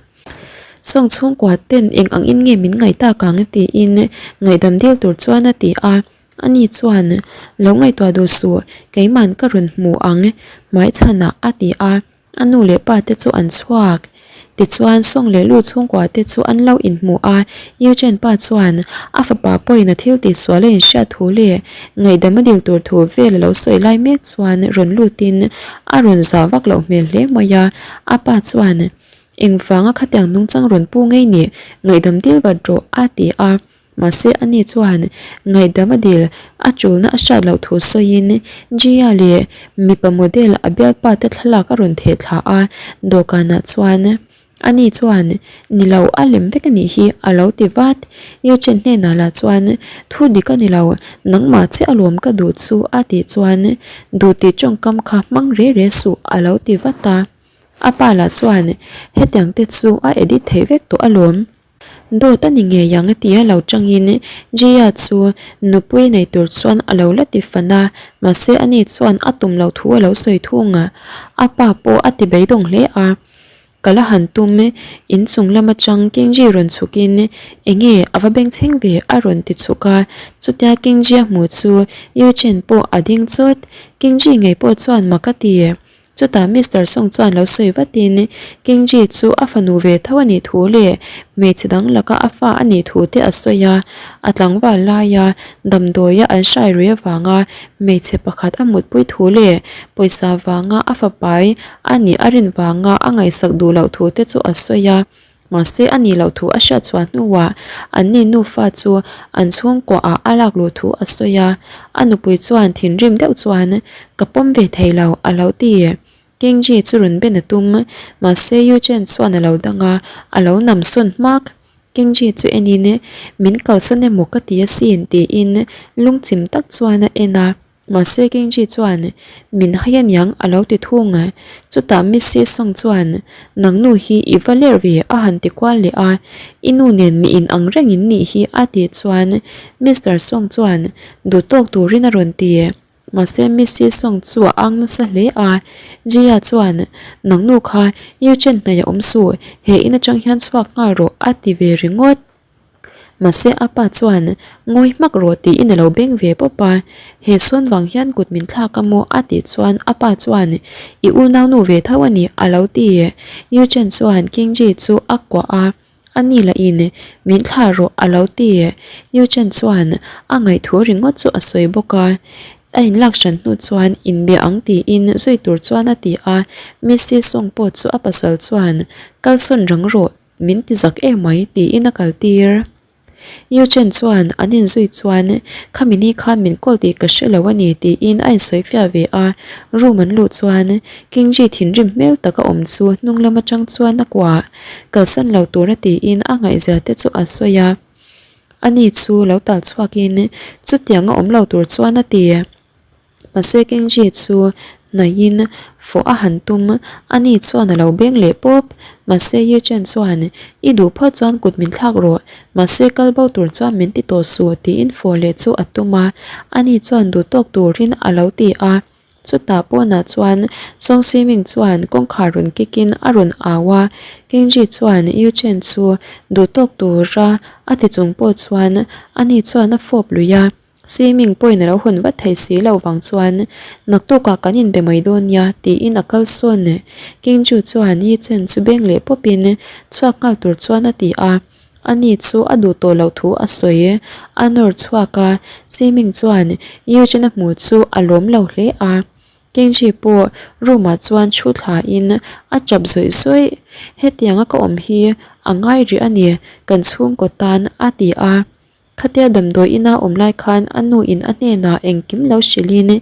Sawng chhungkua ten eng ang in nge min ngaih tak ang tiin ngaihdam dil tur chuan a ti a, ani chuan lo ngaihtuah duh suh keiman ka rawn hmu ang hmaichhanah a ti a. A nu leh pa te chu an chhuak. Tichuan Song leh Lu chhungkua te chu an lo inhmu a, Eugene pa chuan a fapa pawhin a thil tihsual a inhriat thu leh ngaihdam a dil tur thu vel a lo sawi lai mek chuan rawn lutin a rawn zah vak loh hmel hle mai a. A pa chuan, Engvanga khatiang nungchang rawn pu ngei nih ngaihdam dil vat rawh a ti a. Mahse ani chuan ngaihdam a dil a tulna a hriat loh thu sawiin Gia leh mipa model a bialpa te thlalak a rawn theh thla a, dawhkanah chuan ani chuan ni lo a lem vek a nih hi a lo ti vat. Yuchen hnenah lah chuan thu dik a ni lo, nangmah chiah alawm ka duh chu a tih chuan duh tih tawngkam kha hmang re re suh a lo ti vat a. A pa lah chuan hetiang te chu a edit theih vek tawh alawm. Dawt a ni ngei ang tia lo tangin Jia chu nupui nei tur chuan a lo la ti fan a, mahse ani chuan a tum loh thu a lo sawi thung a, a pa pawh a ti beidawng hle a. Ka la han tum inchung lam atang Kingji rawn chhukin enge a va bengchheng ve a rawn ti chhuk a, chutia Kingji a hmuh chu Yu Chen pawh a ding chawt, Kingji ngei pawh chuan mak a ti. Chutah Mister Song chuan lo sawi vatin King Ji chu a fanu ve tho a nih thu leh hmeichhe dang laka a fa a nih thu te a sawi a, a tlangval laia damdawia an hrai rui avanga hmeichhe pakhat a mutpui thu leh pawisa vanga a fapai a nih a rin vanga a ngaihsak duh loh thu te chu a sawi a. Mahse a nih loh thu a hriat chhuah hnuah anni nufa chu an chhungkuaah a lak luh thu a sawi a, a nupui chuan thinrim deuh chuan ka pawm ve thei lo a lo ti. Kingji chu rawn ben a tum, mahse Yu Chen chuan a lo dang a, a lo nam sawn hmak. Kingji chu enin min kalsan emaw ka ti asin tiin lungchim tak chuan a en a. Mahse Kingji chuan, Min hai aniang a lo ti thung. Chutah Missy Song chuan, Nang nu hi i va ler ve a han ti kual leh a, I nu nen mi in ang reng in nih hi a tih chuan Mister Song chuan duh tawk turin a rawn ti. Mahse Missy Song chu a ang nasa hle a, Jia chuan, Nang nu kha Yu Chen hnaih a awm suh, he in atang hian chhuak nghal rawh a ti ve ringawt. Mahse a pa chuan ngawi hmak rawh tiin a lo beng ve pawp a, he sawn vang hian kut min thlak a maw a tih chuan a pa chuan i unaunu ve tho a ni a lo ti. Yu Chen chuan King Ji chu a kuah a, a ni lah in min thlah rawh a lo ti. Yu Chen chuan a ngaihthu ringawt chu a sawi bawk a, a inlak hran hnu chuan inbia ang tiin zui tur chuan a ti a, Missy Song pawh chu a pasal chuan kalsawn rang rawh Min ti zak em mai tiin a kal tir. Yu Chen chuan an inzui chuan khami ni khan min call tih ka hre lo a ni tiin a insawi fiah ve a, room an luh chuan King Ji thinrim hmel tak a awm chu hnung lam atang chuan a kuah kalsan lo tura tiin a ngaihzia te chu a sawi a, ani chu lo tal chhuakin chutiang a awm lo tur chuan a ti. Mahse Kingji chu hnaihin fawh a han tum, ani chuan a lo beng leh pawp. Mahse Ye Chen chuan, I duh phawt chuan kut min thlak rawh, mahse kal bo tur chuan min ti tawh suh tiin fawh leh chu a tum a, ani chuan duh tawk turin a lo ti a. Chutah pawnah chuan Song Siming chuan kawngkhar rawn kikin a rawn au a, Kingji chuan Ye Chen chu duh tawk tura a ti chung pawh chuan ani chuan a fawp lui a. Swimming pawhin a lo hawn vat thei si lo vang chuan naktukah kan inbe mai dawn nia tiin a kal sawn. Kingju chuan Yi Chen chu beng leh pawpin chhuak nghal tur chuan a ti a, ani chu a duh tawh loh thu a sawi. A nawr chhuak a, Swimming chuan Yi Chen a hmu chu a lawm lo hle a. Kenji pawh room ah chuan thu thla in a tap zawih zawih, hetiang a ka awm hi a ngai rih a ni kan chhungkaw tan a ti a, khatia damdawi ina awm lai khan a nu in a hnenah engkim lo hrilh in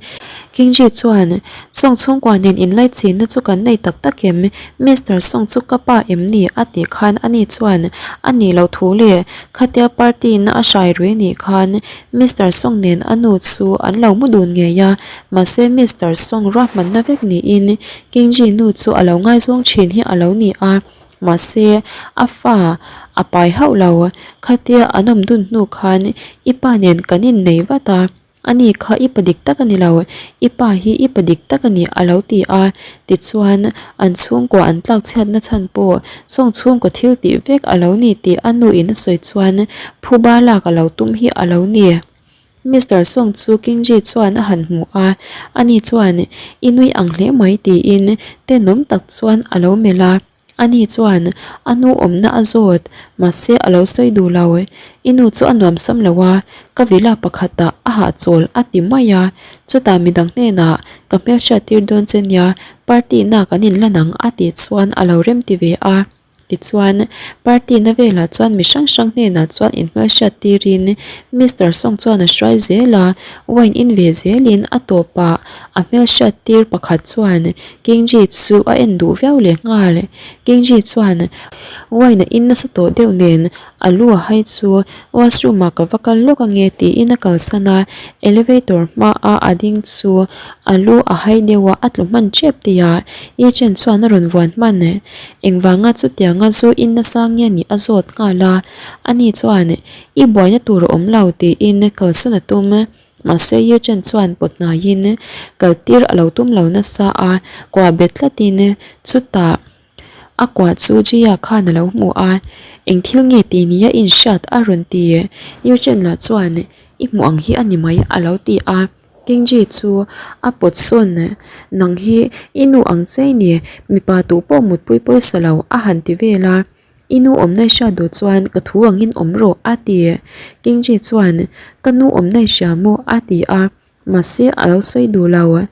Kenji chuan Song chhungkua nen inlai chinna chu kan nei tak tak em, Mister Song chu ka pa em ni a tih khan a ni chuan a nih loh thu leh khatia party na a hrai rui nih khan Mister Song nen a nu chu an lo mu dun ngei a. Mahse Mister Song ruahmanna vek niin Kenji nu chu a lo ngaizawng thin hi a lo ni a, mahse a fa a pai hauh lo. Khatia an awm dun hnu khan i pa nen kan innei vat a, ani kha i pa dik tak a ni lo, i pa hi i pa dik tak a ni a lo ti a. Tichuan an chhungkua an tlakchhiatna chhan pawh Song chhungkaw thil tih vek a lo ni tih a nu in a sawi chuan phuba lak a lo tum hi a lo ni. Mister Song chu Kingji chuan a han hmu a, ani chuan i nui ang hle mai tiin tenawm tak chuan a lo melh a, ani chuan a nu awmna a zawt, mahse a lo sawi duh lo, i nu chu a nuam sam lo a, ka villa pakhatah a hahchawl a ti mai a, chutah midang hnenah ka hmelhriat tir dawn che nia party na kan inlan ang a tih chuan a lo remti ve a. Tichuan, party na velah chuan mi hrang hrang hnenah chuan inhmelhriat tirin Mister Song chuan a hruai zel a, wine in ve zelin a tawpah a hmelhriat tir pakhat chuan Kingji chu a en duh viau leh nghal. Kingji chuan wine a in nasa tawh deuh nen a lu a hai chu washroom ah ka va kal lawk ange tiin a kalsan a, elevator hmaa a ding chu a lu a hai deuh a a tlu hman tep tih ah Yi Chen chuan a rawn vuan hman. Engvanga chutianga zu in nasa nge nih a zawt nghal a, ani chuan i buaina tur a awm lo tiin kalsawn a tum. Mahse Yi Chen chuan pawt hnaiin kaltir a lo tum lo nasa a, kuah bet tlatin chutah A kuah chu Jia khan a lo hmu a, Eng thil nge ti nia i inhriat a rawn ti. Yu Chen lah chuan, I hmuh ang hi a ni mai a lo ti a. Kingji chu a pawt sawn, Nang hi i nu ang che i ni, mipa duh pawh mutpui pawisa lo a han ti vel a. I nu awmna i hriat duh chuan ka thu angin awm rawh a ti. Kingji chuan, Ka nu awmna i hria maw a ti a. Mahse a lo sawi duh lo.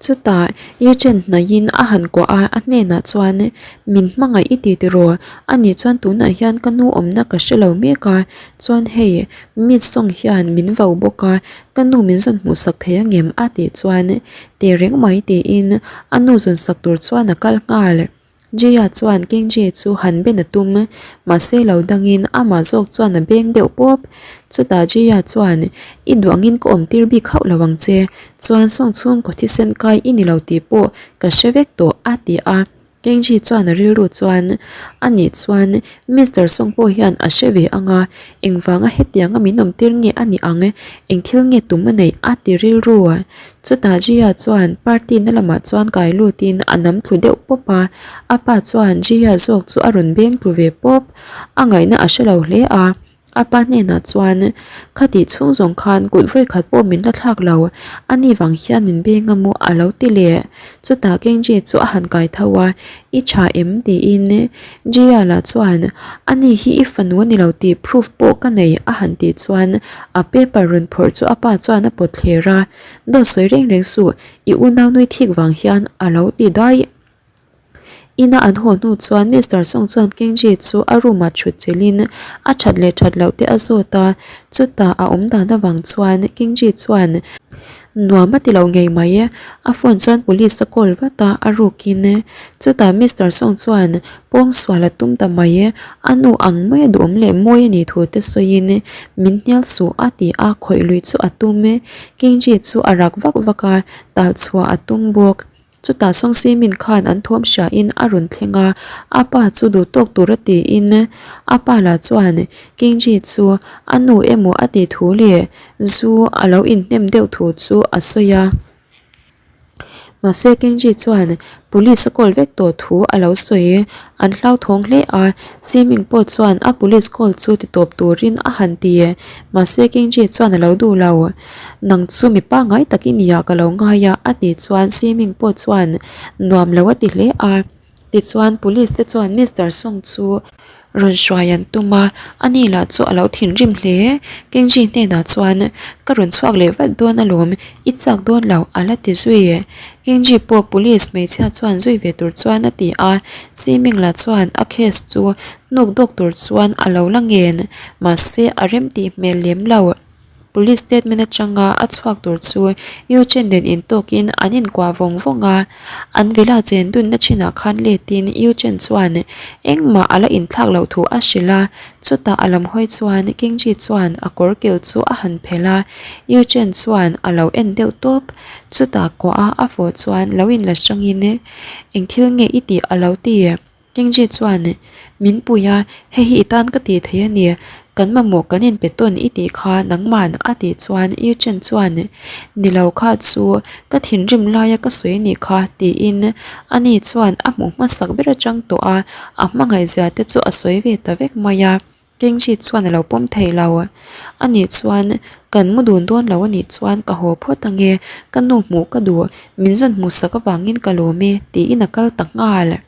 Chutah Ye Chen hnaihin a han kuah a, a hnenah chuan, Min hmangaih i ti tiraw? Ani chuan tunah hian ka nu awmna ka hre lo mek a, chuan hei Miss Song hian min vau bawk a, ka nu min zawn hmuhsak thei angem? a tih chuan, Tehreng mai tiin a nu zawnsak tur chuan a kal nghal. Jia chuan Kingji chu han ben a tum, mahse lo dangin amah zawk chuan a beng deuh pawp. Chutah Jia chuan, I duh angin ka awm tir bik hauh lo ang che, chuan sawng chhungkaw thisen kai i ni lo tih pawh ka hre vek tawh a ti a. Kingji chuan a rilru chuan, Anih chuan Mister Song pawh hian a hre ve ang a, engvanga hetianga min awm tir nge a nih ang, eng thil nge tum a neih a ti rilru. Chutah Jia chuan party na lamah chuan kai lutin a nam tlu deuh pawp a, a pa chuan Jia zawk chu a rawn beng tlu ve pawp. A ngaihna a hre lo hle a, a pa hnenah chuan, Khatih chhung zawng khan kut vawikhat pawh min la thlak lo, a ni vang hian min beng a maw a lo ti leh. Chutah Kenji chu a han kai tho a, I tha em? tiin Jia lah chuan, A ni hi i fanu a ni lo tih proof pawh ka nei a han tih chuan a paper rawn phawrh chu a pa chuan a pawt thler a, Dawt sawi reng reng suh, i unau nui thik vang hian a lo ti daih. Ina an haw hnu chuan Mister Song chuan Kenji chu a room ah thut chelhin a that leh that loh te a zawt a, chutah a awm dan avang chuan Kenji chuan nuam a ti lo ngei mai, a phone chuan police a call vat a, a rukin chutah Mister Song chuan pawng sual a tum ta mai, a nu ang mai a duhawm leh mawi a nih thu te sawiin min hnial suh a ti a, khawih lui chu a tum, Kenji chu a rak vak vak a, tal chhuah a tum bawk. Chutah Sawngsimin khan an thawm hriain a rawn thleng a, a pa chu duh tawk tura tiin a pa lah chuan Kingji chu a nu emaw a tih thu leh zu a lo inhnem deuh thu chu a sawi a. Mahse Kenji chuan police a call vek tawh thu a lo sawi. An hlauthawng hle a, Siming pawh chuan a police call chu ti tawp turin a han ti. Mahse Kenji chuan a lo duh lo. Nang chu mi pangngai tak i nia ka lo ngai a a tih chuan Siming pawh chuan nuam lo a ti hle a. Tichuan police te chuan Mister Song chu rawn hruai an tum a, ani lah chu a lo thinrim hle. Kenji hnenah chuan ka rawn chhuak leh vat dawn alawm, i chak dawn lo a la ti zui. Kenji pawh police hmeichhia chuan zui ve tur chuan a ti a, Siming lah chuan a case chu hnuk dawk tur chuan a lo la ngen, mahse a remtih hmel lem lo. Police statement atanga a chhuak tur chu Yu Chen nen intawkin an inkuah vawng vawng a, an villa chen dunna thinah khan letin Yu Chen chuan engmah a la inthlak loh thu a hrilh a, chutah a lam hawi chuan Kingji chuan a kawr kil chu a han phelh a, Yu Chen chuan a lo en deuh tawp, chutah kuah a a fawh chuan lo inla hrangin eng thil nge i tih a lo ti. Kingji chuan, Min pui a, hei hi i tan ka tih thei a ni, kan mamawh kan inpe tawn i tih kha nangman a tih chuan Yu Chen chuan, Ni lo kha chu ka thinrim laia ka sawi a nih kha tiin ani chuan a hmuh hmasak ber atang tawh a, a hmangaihzia te chu a sawi ve ta vek mai a. Kingji chuan a lo pawm thei lo. A nih chuan kan mu dun dawn lo a nih chuan ka haw phawt ange, ka nu hmuh ka duh, min zawn hmuhsak avangin ka lawm e tiin a kal ta nghal.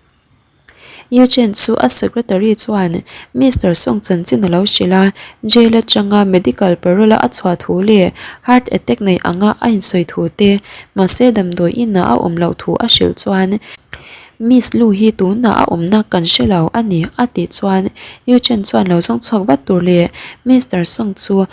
Yu Chen chu a secretary chuan Mister Song chanchin a lo hrilh a, jail atanga medical parole a a chhuah thu leh heart attack nei anga a insawi thu te, mahse damdawi inah a awm loh thu a hrilh chuan Miss Lu hi tunah a awmna kan hre lo a ni a tih chuan Yu Chen chuan lo zawng chhuak vat tur leh Mister Song chu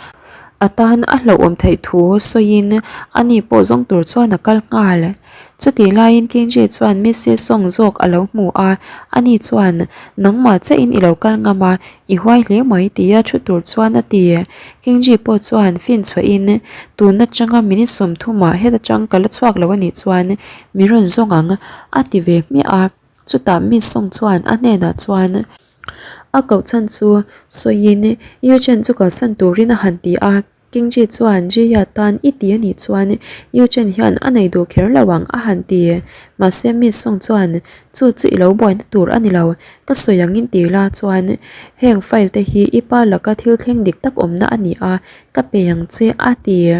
a tan a hlauhawm theih thu sawiin ani pawh zawng tur chuan a kal nghal. Chutih laiin Kenji chuan Missy Song zawk a lo hmu a, ani chuan nangmah chiahin i lo kal ngam a, i huai hle mai tia thu tur chuan a ti. Kenji pawh chuan fin chhuahin tun atanga minute 30 ah heta tang ka la chhuak lo anih chuan mi rawn zawng ang a ti ve hmiah a, chutah Miss Song chuan a hnenah chuan a koh chhan chu sawiin Yu Chen chu kalsan turin a han ti a. Kingji chuan Jiya tan i ti a nih chuan Yu Chen hian a nei duh kher lo ang a han ti. Mahse Miss Song chuan chu chu i lo buaina tur a ni lo, ka sawi angin ti la chuan heng file te hi i pa laka thil thleng dik tak awmna a ni a, ka pe ang che a ti.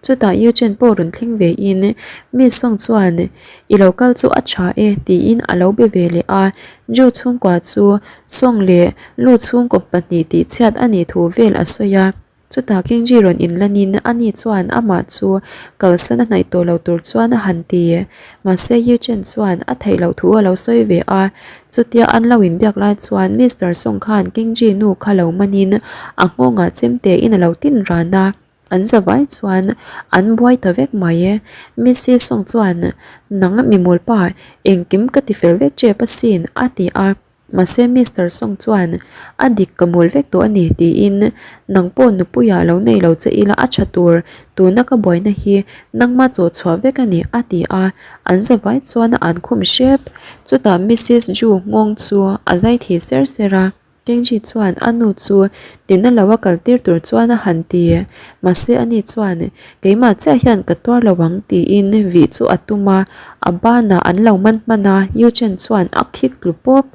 Chutah Yu Chen pawh rawn thleng ve in Miss Song chuan i lo kal chu a tha e tiin a lo be ve leh a, Ju chhungkua chu Song leh Lu chhungkaw pahnih tihchhiat a nih thu vel a sawi a. Chutah Kingji rawn inlanin ani chuan amah chu kalsan a hnaih tawh lo tur chuan a han ti. Mahse Yu Chen chuan a theih loh thu a lo sawi ve a. Chutia an lo inbiak lai chuan Mister Song khan Kingji nu kha lo manin a nghawngah chemte in a lo tin ran a. An zavai chuan an buai ta vek mai. Missy Song chuan, Nang mimawlpa, engkim ka ti fel vek tep asin a ti a. Mahse Mister Song chuan a dik ka mawl vek tawh a ni tiin nang pawh nupuia lo nei lo che ila a tha tur, tuna ka buaina hi nangma chaw chhuah vek a ni a ti a, an zavai chuan a an khum hrep. Chutah Missis Ju nghawng chu a zai thi ser ser a, Kenji chuan a nu chu tina lo a kal tir tur chuan a han ti. Mahse ani chuan Keimah chiah hian ka tuar lo ang tiin vih chu a tum a, a banah an lo man hman a, Yu Chen chuan a khik tlu pawp,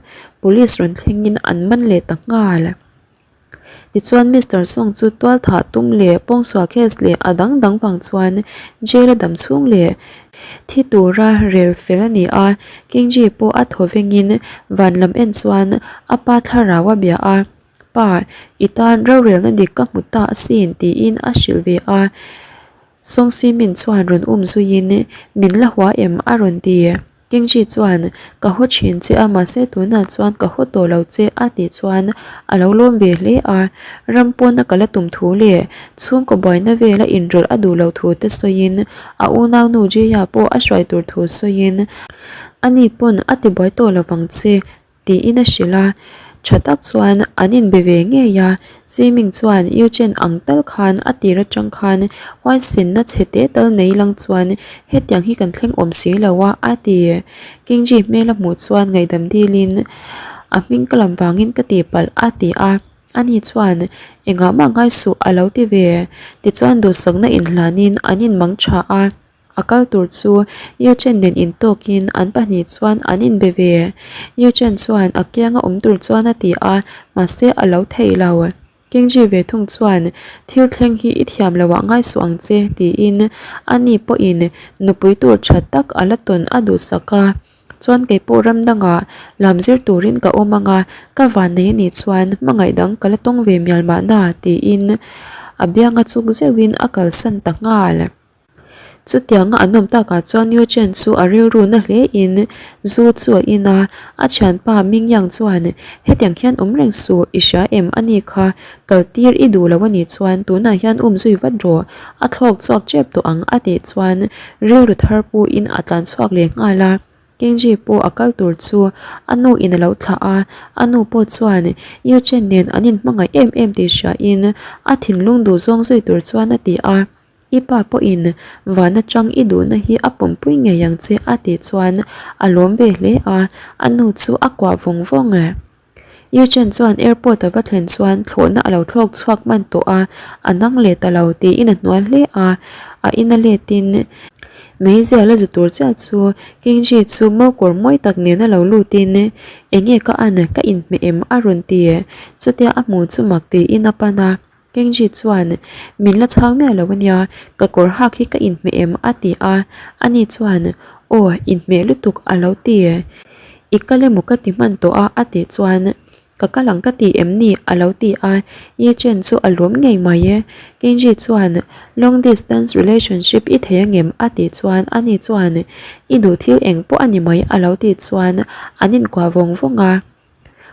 police rawn thlengin an man leh ta nghal. Tichuan Mister Song chu tual thah tum leh pawngsual case leh a dang dang vang chuan jail a dam chhung leh thi tura rel fel a ni a, Kingji pawh a thaw vengin van lam en chuan a pa thlarau a bia a. Pa, i tan rorelna dik ka hmu ta asin tiin a hrilh ve a. Song Si Min chuan rawn um zuiin min la hua em a rawn ti. Kingji chuan ka haw thin che a mahse tunah chuan ka haw tawh lo che a tih chuan a lo lawm ve hle a. Ram pawna ka la tum thu leh chhungkaw buaina vela inrawlh a duh loh thu te sawiin a unaunu Jaya pawh a hruai tur thu sawiin ani pawn a tibuai tawh lovang che Tiin a hrilh a, tha tak chuan an inbe ve ngei a, Ziming chuan Yu Chen ang tal khan a tir atang khan huaisenna chhe te tal nei lang chuan hetiang hi kan thleng awm si lo a, a ti. Kingji hmel a hmuh chuan ngaihdam dilin a hming ka lam vangin ka tihpalh a ti a, ani chuan engah mah ngai suh a lo ti ve. Tichuan duhsakna inhlanin an inmang tha a. a kal tur chu Ye Chen nen intawkin an pahnih chuan an inbe ve. Ye Chen chuan a kianga awm tur chuan a ti a, mahse a lo thei lo. Kengji ve thung chuan thil thleng hi i thiam lo ah ngai suh ang che tiin ani pawhin nupui tur tha tak a la tawn a duhsak a. Chuan kei pawh ram dangah lam zir turin ka awm ang a, ka vannei a nih chuan hmangaih dang ka la tawng ve mial mahna tiin a bianga chuk zeuhin a kalsan ta nghal. Chutianga an awm takah chuan Yu Chen chu a rilru na hle in zu chu a in a, a thianpa Ming Yang chuan hetiang hian awm reng suh i hria em a ni kha, kal tir i duh lo a nih chuan tunah hian um zui vat rawh, a thlawk chhuak tep tawh ang a tih chuan rilru thar pu in a tlan chhuak leh nghal a. Kenji pawh a kal tur chu a nu in a lo thlah a, a nu pawh chuan Yu Chen nen an inhmangaih em em tih hria in a thinlung duh zawng zui tur chuan a ti a. I pa pawhin van atang i duhna hi a pawmpui ngei ang che a tih chuan a lawm ve hle a, a nu chu a kuah vawng vawng e. Yu Chen chuan airport a va thlen chuan thlawhna a lo thlawk chhuak hman tawh a, a nang leh ta lo tiin a hnual hle a, a ina letin meizial a zu tur chiah chu Kingji chu mokawr mawi tak nena lo lutin enge ka an ka inhmeh em a rawn ti, chutia a hmu chu mak tiin a pan a. Kengji chuan, Min la chhang miah lo ania, ka kawr hak hi ka inhmeh em? a ti a. Ani chuan, Aw, inhmeh lutuk a lo ti. I kal emaw ka ti hman tawh a a tih chuan, Ka kal ang ka ti em ni? a lo ti a. Ye Chen chu a lawm ngei mai e. Kengji chuan, Long distance relationship i thei angem? a tih chuan ani chuan, I duh thil eng pawh a ni mai a lo tih chuan an inkuah vawng vawng a.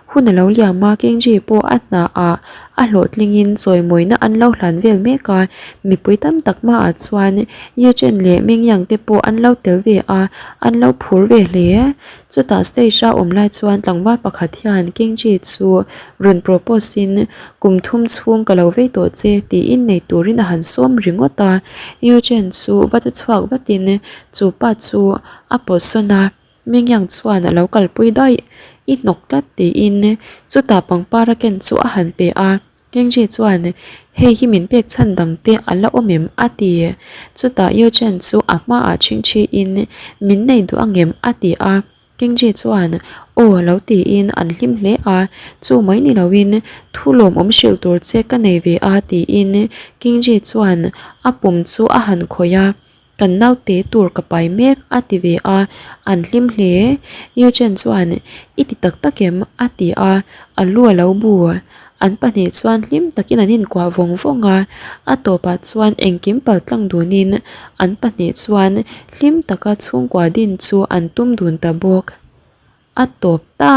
Hun a lo liam a, Kengji pawh a hna ah a hlawhtlingin chawimawina an lo hlan vel mek a, mipui tam tak hmaah chuan Ye Chen leh Meng Yang te pawh an lo tel ve a, an lo phur ve hle. Chutah stage a awm lai chuan tlangval pakhat hian Kengji chu rawn propose in kum thum chhung ka lo vei tawh che tiin nei turin a han sawm ringawt a, Ye Chen chu va che chhuak vatin chu pa chu a pawt sawn a. Mingyang chuan a lo kalpui daih, I hnawk tlat tiin chutah pangpar a ken chu a han pe a. Kengji chuan, Hei hi min pek chhan dang te a la awm em? a ti. Chutah Yu Chen chu a hmaah chhingchhiin, Min nei duh angem? a ti a. Kengji chuan, Aw lo tiin an hlim hle a, Chu mai ni loin thu lawmawm hrilh tur che ka nei ve a tiin Kengji chuan a pum chu a han khawih a. Kan naute tur ka pai mek a ti ve a, an hlim hle. Ye Chen chuan, I ti tak tak em? a ti a, a lu a lo bu. An pahnih chuan hlim takin an inkuah vawng vawng a, a tawpah chuan engkim pal tlang dunin an pahnih chuan hlim taka chhungkua din chu an tum dun ta bawk. A tawp ta!